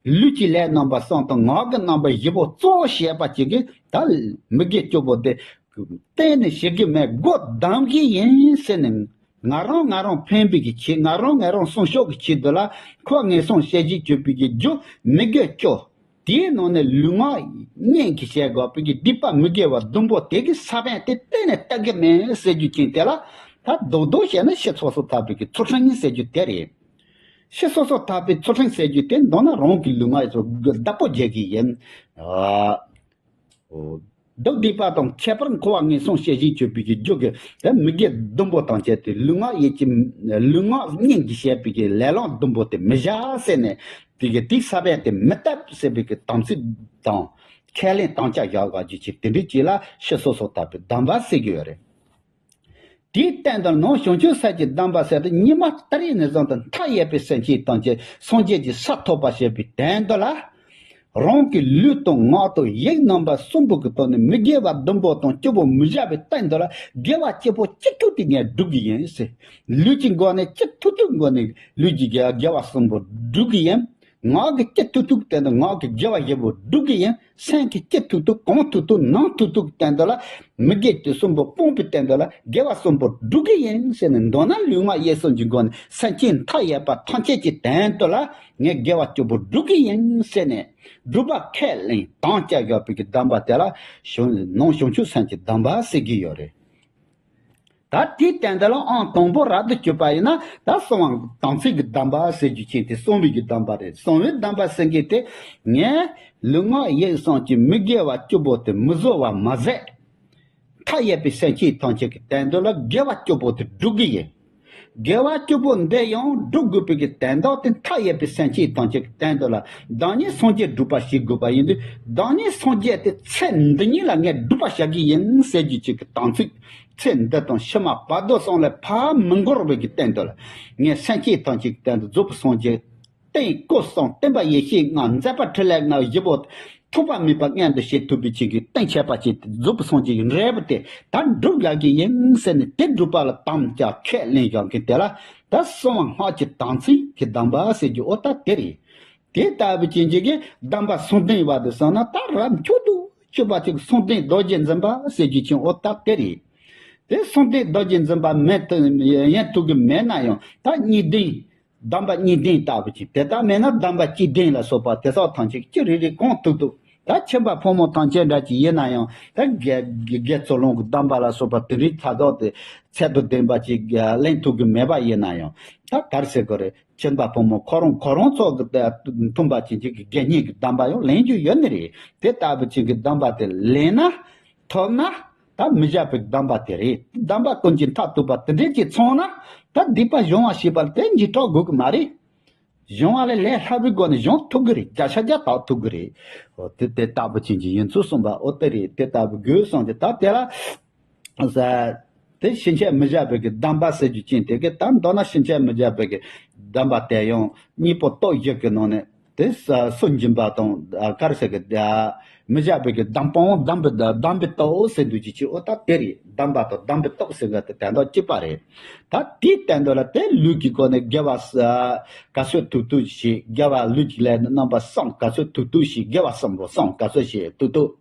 ལུས་ཀྱི་ལས་རྣམ་པ་གསུམ་དང་ངག་གི་རྣམ་པ་བཞི་པོ་གཙོ་བོ་བྱས་པ་ཅིག་གིས་ད་མི་དགེ་བཅུ་པོ་དེ་གཏན་ནས་བྱེད་ཀྱི་མེད། སྒོ་བསྡམ་གྱི་ཡིན་ཟེར་ནས། ང་རང་ང་རང་ཕན་པའི་གི་ཆེད། ང་རང་ང་རང་སྲུང་སྐྱོབ་ཀྱི་ཆེད་དུ་ལ་འཁོར་བ་ངན་སོང་ཞེས་བྱའི་སྤྱོད་པའི་གི་རྒྱུ་མི་དགེ་བཅུ། དེའི་ནང་ནས་ལུས་ངག་གཉིས་ཀྱིས་བྱས་དགོས་པའི་གི་སྡིག་པ་མི་དགེ་བ་བདུན་པོ་དེ་གི་ས་བོན་དེ་གཏན་ནས་བཏབ་ཀྱི་མེད་ཟེར་རྒྱུ་ཅན་དེ་ལ། ད་རྡོག་རྡོག་བཤད་ན་ཕྱི་སོ་སོ་ཐར་པའི་གི་ཚུལ་ཁྲིམས་ཟེར་རྒྱུ་དེ་རེད། ཕྱི་སོ་སོ་ཐར་པའི་ཚུལ་ཁྲིམས་ཟེར་རྒྱུ་དེ་མདོར་ན་རང་གི་ལུས་ངག་ཡིད་གསུམ་བདག་པོ་རྒྱག་གི་ཡིན། ཨ། སྡིག་སྡིག་པ་དང་ཁྱད་པར་འཁོར་བ་ངན་སོང་ཞེས་བྱའི་སྤྱོད་པའི་གི་རྒྱུ་གི་དེ་མི་དགེ་བདུན་པོ་དང་བཅས་ཏེ་ལུས་ངག་ཡིད་ཀྱི་ལུས་ངག་གཉིས་ཀྱིས་བྱས་པའི་གི་ལས་ལམ་བདུན་པོ་དེ་མི་བྱ་ཟེར་ནས། དེ་གི་དེའི་ས་བོན་དེ་མི་བཏབ་ཟེར་བའི་གི་དམ་ཚིག་དང་ཁས་ལེན་དམ་བཅའ་བཞག་དགོས་རྒྱུ་ཅིག་དེ་འདྲའི་ཅིག་ལ་ཕྱི་སོ་སོ་ཐར་པའི་སྡོམ་པ་ཟེར་གྱི་ཡོད་རེད། དེའི་སྟེང་དུ་ནང་བྱང་ཆུབ་སེམས་ཀྱི་སྡོམ་པ་ཟེར་ཏེ་ཉི་མ་ལྟར་ཡིན་ནས་བཟུང་སྟེ་མཐའ་ཡས་པའི་སེམས་ཅན་ཐམས་ཅད་སངས་རྒྱས་ཀྱི་ས་ཐོབ་པར་བྱེད་པའི་དོན་དུ་ལ། རང་གི་ལུས་དང་ངག་དང་ཡིད་རྣམ་པ་གསུམ་པོ་གི་ཐོག་ནས་མི་དགེ་བ་བདུན་པོ་དང་བཅུ་པོ་མི་བྱ་བའི་སྟེང་དུ་ལ་དགེ་བ་གཅིག་པོ་གཅིག་ཐུབ་དེ་ངས་སྒྲུབ་ཀྱི་ཡིན་ཟེར། ལུས་ཀྱི་སྒོ་ནས་གཅིག་ཐུབ་ཐུབ་སྒོ་ནས་ལུས་ཀྱི་དགེ་དགེ་བ་གསུམ་པོ་སྒྲུབ་ཀྱི་ཡིན། ངག་གི་གཅིག་ཐུབ་ཐུབ་སྟེང་དུ་ངག་གི་དགེ་བ་བཞི་པོ་སྒྲུབ་ཀྱི་ཡིན། སེམས་ཀྱི་གཅིག་ཐུབ་ཐུབ་གང་ཐུབ་ཐུབ་ནང་ཐུབ་ཐུབ་སྟེང་དུ་ལ་མི་དགེ་བཅུ་གསུམ་པོ་སྤོང་བའི་སྟེང་དུ་ལ་དགེ་བ་གསུམ་པོ་སྒྲུབ་ཀྱི་ཡིན་ཟེར་ནས། མདོར་ན་ལུས་ངག་ཡིད་གསུམ་གྱི་སྒོ་ནས་སེམས་ཅན་མཐའ་ཡས་པ་ཐམས་ཅད་ཀྱི་དོན་དུ་ལ་ངས་དགེ་བ་བཅུ་པོ་སྒྲུབ་ཀྱི་ཡིན་ཟེར་ནས་སྒྲུབ་པ་ཁས་ལེན་དམ་བཅའ་བཞག་པའི་གི་སྡོམ་པ་དེ་ལ་བྱང་ནང་བྱང་ཆུབ་སེམས་ཀྱི་སྡོམ་པ་ཟེར་གྱི་ཡོད་རེད། ད་དེའི་སྟེང་དེ་ལ་ཨང་དང་པོ་རབ་ཏུ་གྱུར་པ་ཡིན་ན་ད་གསང་བ་དམ་ཚིག་གི་སྡོམ་པ་ཟེར་རྒྱུ་ཅན་དེ་གསང་བའི་གི་སྡོམ་པ་རེད། གསང་བའི་སྡོམ་པ་ཟེར་མཁན་དེ་ངས་ལུས་ངག་ཡིད་གསུམ་གྱི་མི་དགེ་བ་བཅུ་པོ་དེ་མི་བཟོ་བ་མ་ཟད། མཐའ་ཡས་པའི་སེམས་ཅན་ཐམས་ཅད་ཀྱི་དོན་དུ་ལ་དགེ་བ་བཅུ་པོ་དེ་སྒྲུབ་ཀྱི་ཡིན། དགེ་བ་བཅུ་པོ་འདི་ཡང་སྒྲུབ་དགོས་པའི་གི་དོན་དག་དེ་མཐའ་ཡས་པའི་སེམས་ཅན་ཐམས་ཅད་ཀྱི་དོན་དུ་ལ་བདག་ཉིད་སངས་རྒྱས་སྒྲུབ་པ་ཞིག་དགོས་པ་ཡིན་དུས། བདག་ཉིད་སངས་རྒྱས་དེ་ཚེ་འདི་ཉིད་ལ་ངས་སྒྲུབ་པ་བྱ་གི་ཡིན་ཟེར་རྒྱུ་ཅིག་གི་དམ་ཚིག་ཚེ་འདི་དང་ཕྱི་མ་བར་དོ་གསུམ་ལ་ཕར་མི་འགོར་བའི་གི་སྟེང་དུ་ལ་ངས་སེམས་ཅན་ཐམས་ཅད་ཀྱི་སྟེང་དུ་རྫོགས་པའི་སངས་རྒྱས་རྟེན་སྐུ་གསུམ་བརྟེན་པ་ཡེ་ཤེས་ལྔ་མཛད་པ་ཕྲིན་ལས་ལྔ་བཞི་པོ་ཐོགས་པ་མེད་པ་མངོན་དུ་བྱེད་ཐུབ་པའི་ཆེད་ཀྱི་རྟེན་ཁྱད་པར་ཅན་དེ་རྫོགས་པའི་སངས་རྒྱས་ཀྱི་འབྲས་བུ་དེ་ད་སྒྲུབ་ཡག་གི་ཡིན་ཟེར་ནས་དེ་སྒྲུབ་པ་ལ་དམ་བཅའ་ཁས་ལེན་བཞག་མཁན་དེ་ལ་ད་གསང་བ་སྔགས་ཀྱི་དམ་ཚིག་གི་སྡོམ་པ་ཟེར་རྒྱུ་འོ་ད་དེ་རེད། དེ་ལྟ་བུ་ཅན་གྱི་གི་སྡོམ་པ་སུམ་ལྡན་བར་དུ་སོང་ན་ད་རབ་མཆོག་ཏུ་གྱུར་པ་ཅིག་སུམ་ལྡན་རྡོ་རྗེ་འཛིན་པ་ཟེར་རྒྱུ་ཅན་འོ་ད་དེ་རེད། དེ་སུམ་ལྡན་རྡོ་རྗེ་འཛིན་པ་མེད་དུ་ཡང་ཐུབ་ཀྱི་མེད་ན་ཡང་ད་གཉིས་ལྡན། སྡོམ་པ་གཉིས་ལྡན་ལྟ་བུ་ཅིག་དེ་ལྟ་མེད་ན་སྡོམ་པ་གཅིག་ལྡན་ལ་སོགས་པ་དེ་སོགས་ཐམས་ཅད་ཅི་རིགས་རིགས་གང་ཐུབ་ཐུབ། ད་ཁྱིམ་པ་ཕོ་མོ་ཐམས་ཅད་འདྲ་ཅིག་ཡིན་ན་ཡང་ད་དགེ་དགེ་དགེ་ཚུལ་སློང་གི་སྡོམ་པ་ལ་སོགས་པ་དེ་རིགས་ཚ་ཚོགས་དེ་ཚད་དང་ལྡན་པ་ཅིག་ལེན་ཐུབ་ཀྱི་མེད་པ་ཡིན་ན་ཡང་ད་ག་རེ་ཟེར་དགོས་རེད། ཁྱིམ་པ་ཕོ་མོ་ཁོ་རང་ཁོ་རང་ཚོ་གི་དེ་མཐུན་པ་ཅན་ཅིག་གི་དགེ་བསྙེན་གྱི་སྡོམ་པ་ཡང་ལེན་རྒྱུ་ཡོད་ནི་རེད། དེ་ལྟ་བུ་ཅན་གྱི་སྡོམ་པ་དེ་ལེན་ན་ཐོབ་ན། ད་མི་བྱ་བའི་སྡོམ་པ་དེ་རེད། སྡོམ་པ་ཀུན་གྱི་མཐར་ཐུག་པ་དེ་འདྲས་ཀྱིས་ཚང་ན་ད་སྡིག་པ་སྦྱོང་བ་ཞེས་པ་དེ་འཇིགས་སྐྲག་དགོས་ཀྱི་མ་རེད། སྦྱོང་བ་ལས་ལས་སླ་བའི་སྒོ་ནས་སྦྱོང་ཐུབ་ཀྱི་རེད། བརྒྱ་ཆ་བརྒྱ་དག་ཐུབ་ཀྱི་རེད། འོ་དེ་དེ་ལྟ་བུ་ཅན་གྱི་ཡིན་ཚུལ་གསུངས་པ་འོ་དེ་རེད། དེ་ལྟ་བུ་དགོས་གསུངས་ཏེ་ད་དེ་ལ། དེ་ཕྱིན་ཆད་མི་བཞག་པའི་གི་སྡོམ་པ་ཟེར་རྒྱུ་ཅན་དེ་གི་ད་མདོར་ན་ཕྱིན་ཆད་མི་བཞག་པའི་གི་སྡོམ་པ་དེ་ཡང་གཉེན་པོ་སྟོབས་བཞི་གི་ནང་ནས་དེ་ས་སུན་འབྱིན་པ་དང་ག་རེ་ཟེར་གི་ད་མི་བཞག་པའི་གི་སྡོམ་པའང་སྡོམ་པའི་སྡོམ་པའི་སྟོབས་ཟེར་འདུག་ཅི་ཅི་ཨོ་ད་དེ་རེད། སྡོམ་པ་དང་སྡོམ་པའི་སྟོབས་ཟེར་གི་དེ་དོན་དག་གཅིག་པ་རེད། ད་དེའི་སྟེང་དུ་ལ་དེ་ལུས་ཀྱི་སྒོ་ནས་དགེ་བ་ས་ག་ཚོད་ཐུབ་ཐུབ་བྱེད། དགེ་བ་ལུས་ཀྱི་ལས་རྣམ་པ་གསུམ་ག་ཚོད་ཐུབ་ཐུབ་བྱེད། དགེ་བ་གསུམ་པོ་གསུམ་ག་ཚོད་བྱེད་ཐུབ་ཐུབ།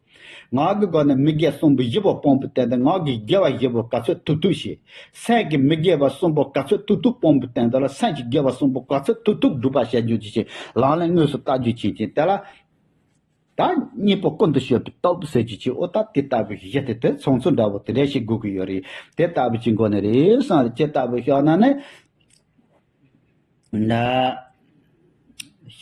ངག་གི་སྒོ་ནས་མི་དགེ་གསུམ་པོ་བཞི་པོ་སྤོང་བའི་སྟེང་དུ་ངག་གི་དགེ་བ་བཞི་པོ་ག་ཚོད་ཐུབ་ཐུབ་བྱེད། སེམས་ཀྱི་མི་དགེ་བ་གསུམ་པོ་ག་ཚོད་ཐུབ་ཐུབ་སྤོང་བའི་སྟེང་དུ་ལ་སེམས་ཀྱི་དགེ་བ་གསུམ་པོ་ག་ཚོད་ཐུབ་ཐུབ་སྒྲུབ་པ་བྱ་རྒྱུ་ཅི་ཞིག་ལག་ལེན་དངོས་སུ་བསྟར་རྒྱུ་ཅི་ཞིག་དེ་ལ། ད་གཉེན་པོ་ཀུན་ཏུ་སྤྱོད་པའི་སྟོབས་ཟེར་རྒྱུ་ཅིག་ཨོ་ད་དེ་ལྟ་བུའི་གཞི་དེ་དེ་མཚུངས་ཚུལ་འདྲ་བོ་དེ་འདྲ་ཞིག་དགོས་ཀྱི་ཡོད་རེད། དེ་ལྟ་བུ་ཅིག་མགོ་ནས་རེད་བསམ་རེད། ཅི་ལྟ་བུ་ཤོག་ན་ནི། ན།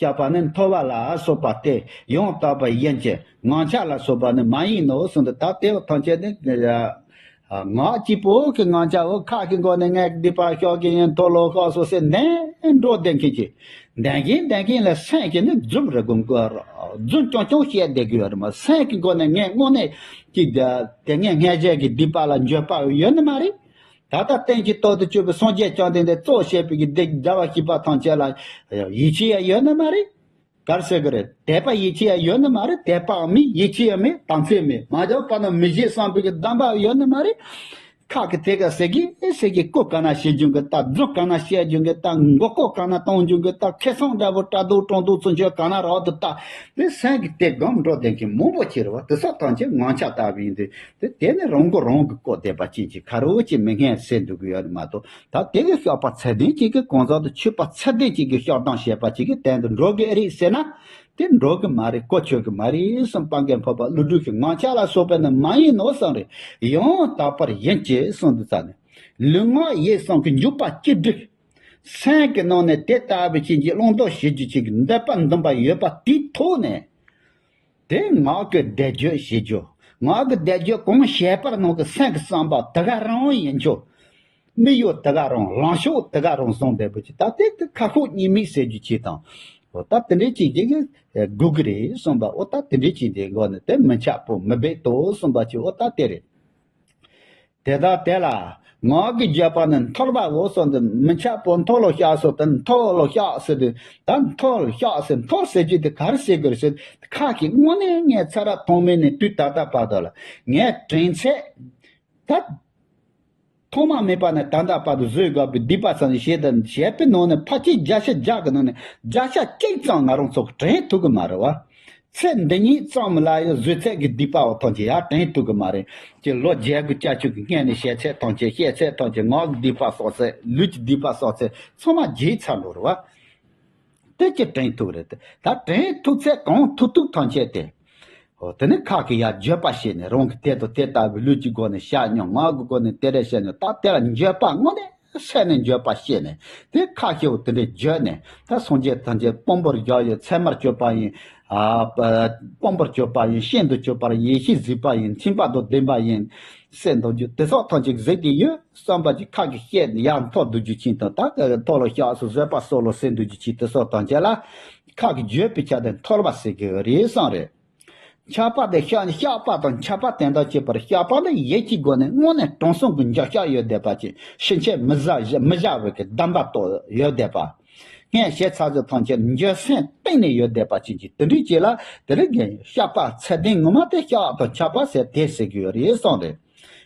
བཤགས་པ་ནི་མཐོལ་བ་ལ་སོགས་པ་སྟེ་ཡང་དག་པར་ཡིན་གྱི་ངང་ཆགས་ལ་སོགས་པ་ནི་མ་ཡིན་ནོ་གསུངས་ཏེ། ད་དེ་ཐམས་ཅད་ནི། ངག་གཅིག་པོ་གི་ངང་ཆགས་འོ་ཁ་གི་མགོ་ནས་ངས་སྡིག་པ་ཤོག་གི་ཡིན་མཐོལ་ལོ་ཤོག་སོ་སེ་ནས་འགྲོ་བསྡད་མཁན་གྱི་བདེན་གིན་བདེན་གིན་ལ་སེམས་ཀྱི་ནི་རྫུན་རེ་དགོས་མགོ་ར་རྫུན་ཅོང་ཅོང་བཤད་བསྡད་ཀྱི་ཡོད་རེད་མ། སེམས་ཀྱི་སྒོ་ནས་ངས་དངོས་གནས་ཀྱི་དེ་ངས་སྔ་རྗེས་ཀྱི་སྡིག་པ་ལ་འགྱོད་པ་ཡོད་ནི་མ་རེད། ད་ལྟ་རྟེན་གྱི་ཐོག་ཏུ་གྱུར་པའི་སངས་རྒྱས་བཅོམ་ལྡན་འདས་གཙོ་བྱས་པའི་གི་སྡིག་བྱ་བ་བྱས་པ་ཐམས་ཅད་ལ་ཡིད་ཆེས་ཡ་ཡོད་ནི་མ་རེད། ག་རེ་ཟེར་གི་རེད། དད་པ་ཡིད་ཆེས་ཡ་ཡོད་ནི་མ་རེད། དད་པའང་མེད། ཡིད་ཆེས་ཡང་མེད། དམ་ཚིག་མེད། མ་འཇོག་པ་ན་མི་བྱེད་བསམ་པའི་གི་སྡོམ་པ་ཡོད་ནི་མ་རེད། ཁ་གི་དེ་ག་ཟེར་གི་ཟེར་གི་ཀོ་ག་ན་བྱེད་རྒྱུ་གི་ལྟ། རྫུན་ག་ན་བཤད་རྒྱུ་གི་ལྟ། མགོ་ཀོ་ག་ན་གཏོང་རྒྱུ་གི་ལྟ། ཁེ་བཟང་འདྲ་བོ་བཀྲ་དུག་གྲོང་དུག་ཚུན་ཆོད་ག་ན་རག་ཏུ་ལྟ། དེ་སེམས་ཀྱི་དེ་སྒོམ་འགྲོ་བསྡད་མཁན་མང་པོ་ཅིག་རེད་བ། དེ་སོགས་ཐམས་ཅད་ངང་ཆགས་ལྟ་བུ་ཡིན་དུས་དེ་དེ་ནི་རང་མགོ་རང་གིས་བསྐོར་བསྡད་པ་ཅན་གྱི་ཁ་རོ་ཅིག་མི་ངན་ཟེར་འདུག་གི་ཡོད་མ་གཏོགས། ད་དེ་གི་བཤགས་པ་ཚད་ལྡན་ཅིག་གི་གང་ཟག་དེ་ཆོས་པ་ཚད་ལྡན་ཅིག་གི་བཤགས་སྡོམ་བྱས་པ་ཅིག་གི་སྟེང་དུ་འགྲོ་གི་རེད་ཟེར་ན། དེ་འགྲོ་གི་མ་རེད། གོ་ཆོད་གི་མ་རེད་གསུངས། སྤང་གེ་འཕགས་པ་ཀླུ་སྒྲུབ་ཀྱི་ངང་ཆགས་ལ་སོགས་པས་ནི་མ་ཡིན་ནོ་གསུངས་རེད། ཡང་དག་པར་ཡིན་གྱི་གསུངས་འདུག་ཙ་ནས། ལུས་ངག་ཡིད་གསུམ་གྱི་འཇུག་པ་གཅིག་སྒྲིལ། སེམས་ཀྱི་ནང་ནས་དེ་ལྟ་བུའི་ཕྱིན་ཅི་ལོག་འདུ་བྱེད་རྒྱུ་ཅིག་གི་འདོད་པ་འདུན་པ་ཡོད་པ་དེའི་ཐོག་ནས། དེ་ངག་གི་བཟླས་བརྗོད་བྱེད་རྒྱུ། ངག་གི་བཟླས་བརྗོད་གང་བྱས་པར་ནང་གི་སེམས་ཀྱི་བསམ་པ་དེ་ག་རང་ཡིན་རྒྱུ། དམིགས་ཡུལ་དེ་ག་རང་། ལངས་ཕྱོགས་དེ་ག་རང་བཟུང་བསྡད་པ་ཅིག་ད་དེ་དེ་ཁ་ཤོག་གཉིས་མིག་ཟེར་རྒྱུ་ཅིག་དང་། འོ་ད་དེ་འདྲའི་ཅིག་ཅིག་གི་དགོས་ཀྱི་རེད་གསུངས་པ། འོ་ད་དེ་འདྲའི་ཅིག་དེ་འགོ་ནས་དེ་མི་འཆབ་པོ་མི་སྦེད་དོ་གསུངས་པ་ཅིག་འོ་ད་དེ་རེད། དེ་དག་དེ་ལ་ངག་གི་བརྗོད་པ་ནི་མཐོལ་བའོ་གསུངས་ཏེ། མི་འཆབ་པོ་མཐོལ་ལོ་བཤགས་སོ། དེ་མཐོལ་ལོ་བཤགས་ཟེར་དུས་ད་མཐོལ་བཤགས་ཟེར། མཐོལ་ཟེར་རྒྱུ་དེ་ག་རེ་ཟེར་དགོས་རེད་ཟེར། ཁ་གི་དངོས་གནས་ངས་ཚར་ཐོག་མེད་ནས་དུས་ད་ལྟ་བར་དུ་ལ་ངས་དྲན་ཚད་ད། ཐོག་མ་མེད་པ་ནས་ད་ལྟ་བར་དུ་བཟོས་དགོས་པའི་སྡིག་པ་ཙམ་ཞིག་བྱས་ཏེ་བྱས་པའི་ནང་ནས་ཕལ་ཆེར་བརྒྱ་ཆ་བརྒྱ་གི་ནང་ནས་བརྒྱ་ཆ་གཅིག་ཙམ་ང་རང་ཚོ་གི་དྲན་ཐུབ་གི་མ་རེད་བ། ཚེ་འདི་ཉིད་ཙམ་ལ་ཡང་བཟོས་ཚད་ཀྱི་སྡིག་པ་འོ་ཐམས་ཅད་ཡར་དྲན་ཐུབ་གི་མ་རེད། ཀྱི་ལོ་བརྒྱད་དགུ་བརྒྱད་ཅུ་གི་སྔོན་ནས་བྱས་ཚད་ཐམས་ཅད། བཤད་ཚད་ཐམས་ཅད། ངག་གི་སྡིག་པ་བསགས་ཚད། ལུས་ཀྱི་སྡིག་པ་བསགས་ཚད་ཚང་མ་བརྗེད་ཚར་འགྲོ་རེད་བ། དེ་ཅི་དྲན་ཐུབ་རེད་དེ། ད་དྲན་ཐུབ་ཚད་གང་ཐུབ་ཐུབ་ཐམས་ཅད་དེ། འོ་དེ་ནི་ཁ་གི་ཡར་བརྗོད་པ་བྱས་ནས་རང་གི་དེ་དང་དེ་ལྟ་བུའི་ལུས་ཀྱི་སྒོ་ནས་བཤགས་མྱོང་། ངག་གི་སྒོ་ནས་དེ་འདྲ་བཤད་མྱོང་། ད་དེ་ལ་འགྱོད་པ་དངོས་གནས་སེམས་ནས་འགྱོད་པ་བྱས་ནས་དེ་ཁ་ཤེའུ་དེ་འདྲའི་བརྗོད་ནས། ད་སངས་རྒྱས་ཐམས་ཅད་དཔང་པོར་བཞག་ཡོད། ཚད་མར་གྱུར་པ་ཡིན། ཨ་དཔང་པོར་གྱུར་པ་ཡིན། ཤིན་ཏུ་གྱུར་པ་ཡིན། ཡེ་ཤེས་གཟིགས་པ་ཡིན། མཁྱེན་པ་དང་ལྡན་པ་ཡིན། སེམས་དང་རྒྱུད་དེ་སོགས་ཐམས་ཅད་གཟིགས་ཏེ་ཡོད་བསམ་པ་ཅིག་ཁ་གི་བཤད་ནས་ཡར་མཐོལ་འདུག་རྒྱུ་ཅིག་དང་། ད་མཐོལ་ལོ་བཤགས་སོ། བཟོད་པ་གསོལ་ལོ་ཟེར་འདུག་རྒྱུ་ཅིག་དེ་སོགས་ཐམས་ཅད་ལ་ཁ་གི་བརྗོད་པའི་ཆ་དེ་མཐོལ་བ་ཟེར་གི་རེད་བསམ་རེད། འཆབ་པ་དེ་བཤགས་ནས་བཤགས་པ་དང་འཆབ་པ་དེ་དག་བྱེད་པར་བཤགས་པ་ནི་ཡིད་ཀྱི་སྒོ་ནས་དངོས་གནས་དྲང་སྲོང་གི་འགྱོད་བཤགས་ཡོད་བསྡད་པ་ཅིག་ཕྱིན་ཆད་མི་བཞག་མི་བཞག་པའི་གི་སྡོམ་པ་ཏོག་ཡོད་བསྡད་པ། སྔོན་བྱས་ཚར་ཚོད་ཐམས་ཅད་འགྱོད་སེམས་གཏིང་ནས་ཡོད་བསྡད་པ་ཅིག་གིས་དེ་འདྲའི་ཅིག་ལ་དེ་རིང་གི་བཤགས་པ་ཚད་ལྡན་ངོ་མ་དེ་བཤགས་དང་འཆབ་པ་ཟེར་དེ་ཟེར་གི་ཡོད་རེད་གསུངས་རེད།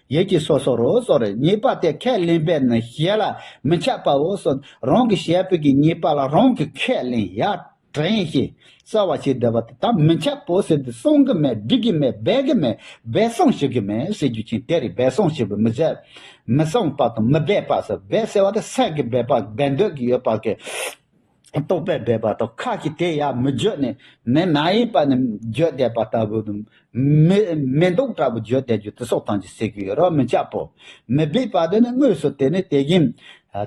ཡིད་ཀྱི་སོ་སོ་རོ་སོ་རེད། ཉེས་པ་དེ་ཁས་ལེན་པས་ནི་གཞན་ལ་མི་འཆབ་པའོ་གསུངས། རང་གིས་བྱས་པའི་གི་ཉེས་པ་ལ་རང་གིས་ཁས་ལེན་ཡ། དྲན་ཞིང་གསལ་བ་ཞིག་བསྡད་པ་དེ་ད་མི་འཆབ་པོ་ཟེར་དུས་གསུང་གི་མེད། འགྲིག་གི་མེད། འབད་གི་མེད། འབད་བསྲུང་བྱེད་གི་མེད་ཟེར་རྒྱུ་ཅན་དེ་རེད། འབད་བསྲུང་བྱེད་པ་མི་འཆབ། མི་གསུང་པ་དང་མི་འབད་པ་ཟེར། འབད་ཟེར་བ་དེ་སེམས་ཀྱི་འབད་པ་འབད་འདོད་ཀྱི་ཡོད་པ་གི་རྟོག་པས་འབད་པ་དང་། ཁ་གིས་དེ་ཡང་མི་བརྗོད་ནས་མི་མ་ཡིན་པ་ནི་བརྗོད་བསྡད་པ་ལྟ་བུ་དང་། མི་མི་འདུག་འདྲ་བོ་བརྗོད་བསྡད་རྒྱུ་དེ་སོགས་ཐམས་ཅད་ཟེར་གི་ཡོད་རེད། མི་འཆབ་པོ། མི་འབད་པ་དེ་ནི་དངོས་སུ་དེ་ནི་དེ་བཞིན།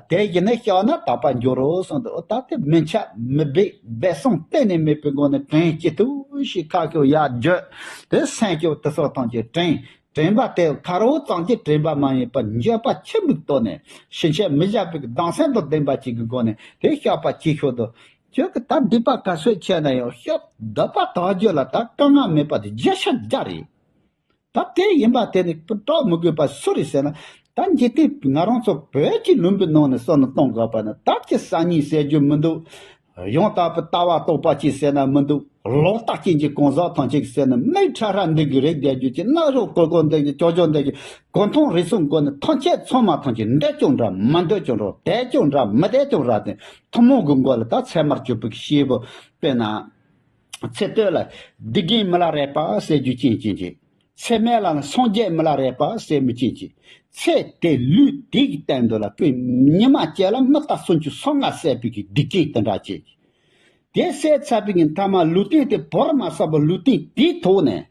དེ་བཞིན་ནི་བཤགས་ན་དག་པར་འགྱུར་རོ་གསུངས་འདུག་ད་དེ་མི་འཆབ་མི་འབད་འབད་བསྲུང་གཏན་ནས་མེད་པའི་སྒོ་ནས་དྲན་ཅི་ཐུབ་ཞིག་ཁ་ཤོ་ཡར་བརྗོད། དེ་སེམས་སྐྱོ་དེ་སོགས་ཐམས་ཅད་དྲན། དྲན་པ་དེ་ཁ་རོ་ཙམ་གྱིས་དྲན་པ་མ་ཡིན་པར་འགྱོད་པ་ཆེན་པོའི་ཐོག་ནས་ཕྱིན་ཆད་མི་བཞག་པའི་གདུང་སེམས་དང་ལྡན་པ་ཅིག་གི་སྒོ་ནས་དེ་བཤགས་པ་ཅིག་ཤོག་དང་། ཁྱོད་ཀྱི་ད་སྡིག་པ་ག་ཚོད་ཆེ་ན་ཡང་བཤགས་འདོད་པ་དག་རྒྱུ་ལ་ད་དཀའ་ངལ་མེད་པ་དེ་བརྒྱ་ཆ་བརྒྱ་རེད། ད་དེ་ཡིན་པ་དེ་ནི་སྐྲག་མི་དགོས་པ་སུ་རེད་ཟེར་ན། ད་ ད་འཇིག་རྟེན་ང་རང་ཚོ་བོད་ཀྱི་ལུང་པའི་ནང་ནས་བསམ་བློ་གཏོང་དགོས་པ་ནི། ད་ཀྱི་སང་ཉིན་ཟེར་རྒྱུ་མི་འདུག། ཡང་དག་པའི་ལྟ་བ་རྟོགས་པ་ཅིག་ཟེར་ན་མི་འདུག། ལོག་ལྟ་སྐྱེ་འཇིག་གང་ཟག་ཐམས་ཅད་ཀྱིས་ཟེར་ན། མིག་ཁྲ་ཁྲ་འདི་གི་རེག་བསྡད་རྒྱུ་ཅིག། རྣ་གཞོག་ཀོ་ཀོ་འདི་གི་ཅོ་ཅོ་འདི་གི་གོ་མཐོང་རིག་གསུམ་སྒོ་ནས་ཐམས་ཅད་ཚང་མ་ཐམས་ཅད་འདོད་ཀྱང་འདྲ་མི་འདོད་ཀྱང་འདྲ། དད་ཀྱང་འདྲ་མི་དད་ཀྱང་འདྲ་དེ་ཐུན་མོང་གི་མགོ་ལ་ད་ཚད་མར་གྱུར་པའི་སྐྱེས་བུ། དཔེར་ན། ཚེ་སྟོད་ལ་སྡིག་རྒན་མི་ལ་རས་པ་ཟེར་རྒྱུ་ཅན་ཅན་ཅིག། ཚེ་སྨད་ལ་ནི་སངས་རྒྱས་མི་ལ་རས་པ་ཟེར་མི་ཅན་ཅིག། ཚེ་དེ་ལུས་དེ་གི་སྟེང་དུ་ལ་དཔེ་ཉི་མ་གཅིག་ལ་མི་རྟ་སུམ་ཅུ་སོ་ལྔ་བསད་པའི་གི་སྡིག་ཅན་དེ་འདྲ་ཅིག། དེ་བསད་ཚར་བའི་གི་མཐའ་མ་ལུས་རྟེན་དེ་བོར་མ་ཟ་བར་ལུས་རྟེན་དེའི་ཐོག་ནས།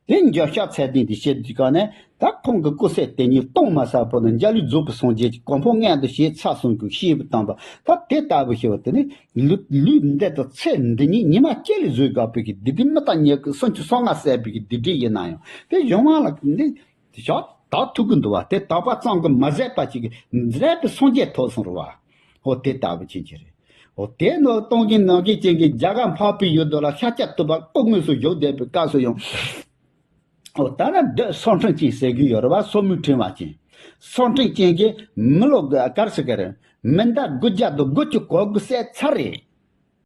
དེ་འགྱོད་བཤགས་ཚད་ལྡན་དེ་བྱེད་དུས་ག་ནས། ད་ཁོང་གི་སྐུ་ཚེ་དེ་ཉིད་སྟོང་མ་ཟ་བར་ནི་འཇའ་ལུས་རྫོགས་པའི་སངས་རྒྱས་ཀྱི་གོ་འཕང་མངོན་དུ་བྱས་ཚར་སོང་གི་སྐྱེས་བུ་དམ་པ། ད་དེ་ལྟ་བུ་ཞིག་བ་དེ་ནི་ལུས་ལུས་འདི་དང་ཚེ་འདི་གཉིས་ཉི་མ་གཅིག་ལ་བཟོས་དགོས་པའི་གི་སྡིག་སྒྲིབ། མི་རྟ་ཉེར་དགུ་སུམ་ཅུ་སོ་ལྔ་བསད་པའི་གི་སྡིག་སྒྲིབ་ཡིན་ན་ཡང་། དེ་གཞུང་དབང་ལ་ནི་ཞག་དག་ཐུག་གི་འདུག་བ། དེ་དག་པ་ཙམ་གྱིས་མ་ཟད་པ་ཅིག་གི་མཛད་པའི་སངས་རྒྱས་ཐོབ་སོང་རེད་བ། འོ་དེ་ལྟ་བུ་ཅན་གྱི་རེད། འོ་དེ་ནོ་སྟོང་གི་ནང་གི་ཅན་གྱི་རྒྱ་གར་འཕགས་པའི་ཡུལ་དུ་ལ་ཤཱཀྱ་ཐུབ་པ་སྐུ་དངོས་སུ་བཞུགས་བསྡད་པའི་སྐབས་སུ་ཡང་། འོ་ད་ནི་འདོད་སོགས་འཕྲེང་ཅན་ཟེར་གྱི་ཡོད་རེད་བ། སོགས་མི་འཕྲེང་བ་ཅན། སོགས་འཕྲེང་ཅན་གྱི་མི་ལོ་ག་རེ་ཟེར་གི་རེད། མི་ཟླ་དགུ་བརྒྱ་དང་དགུ་བཅུ་གོ་དགུ་བསད་ཚར་རེད།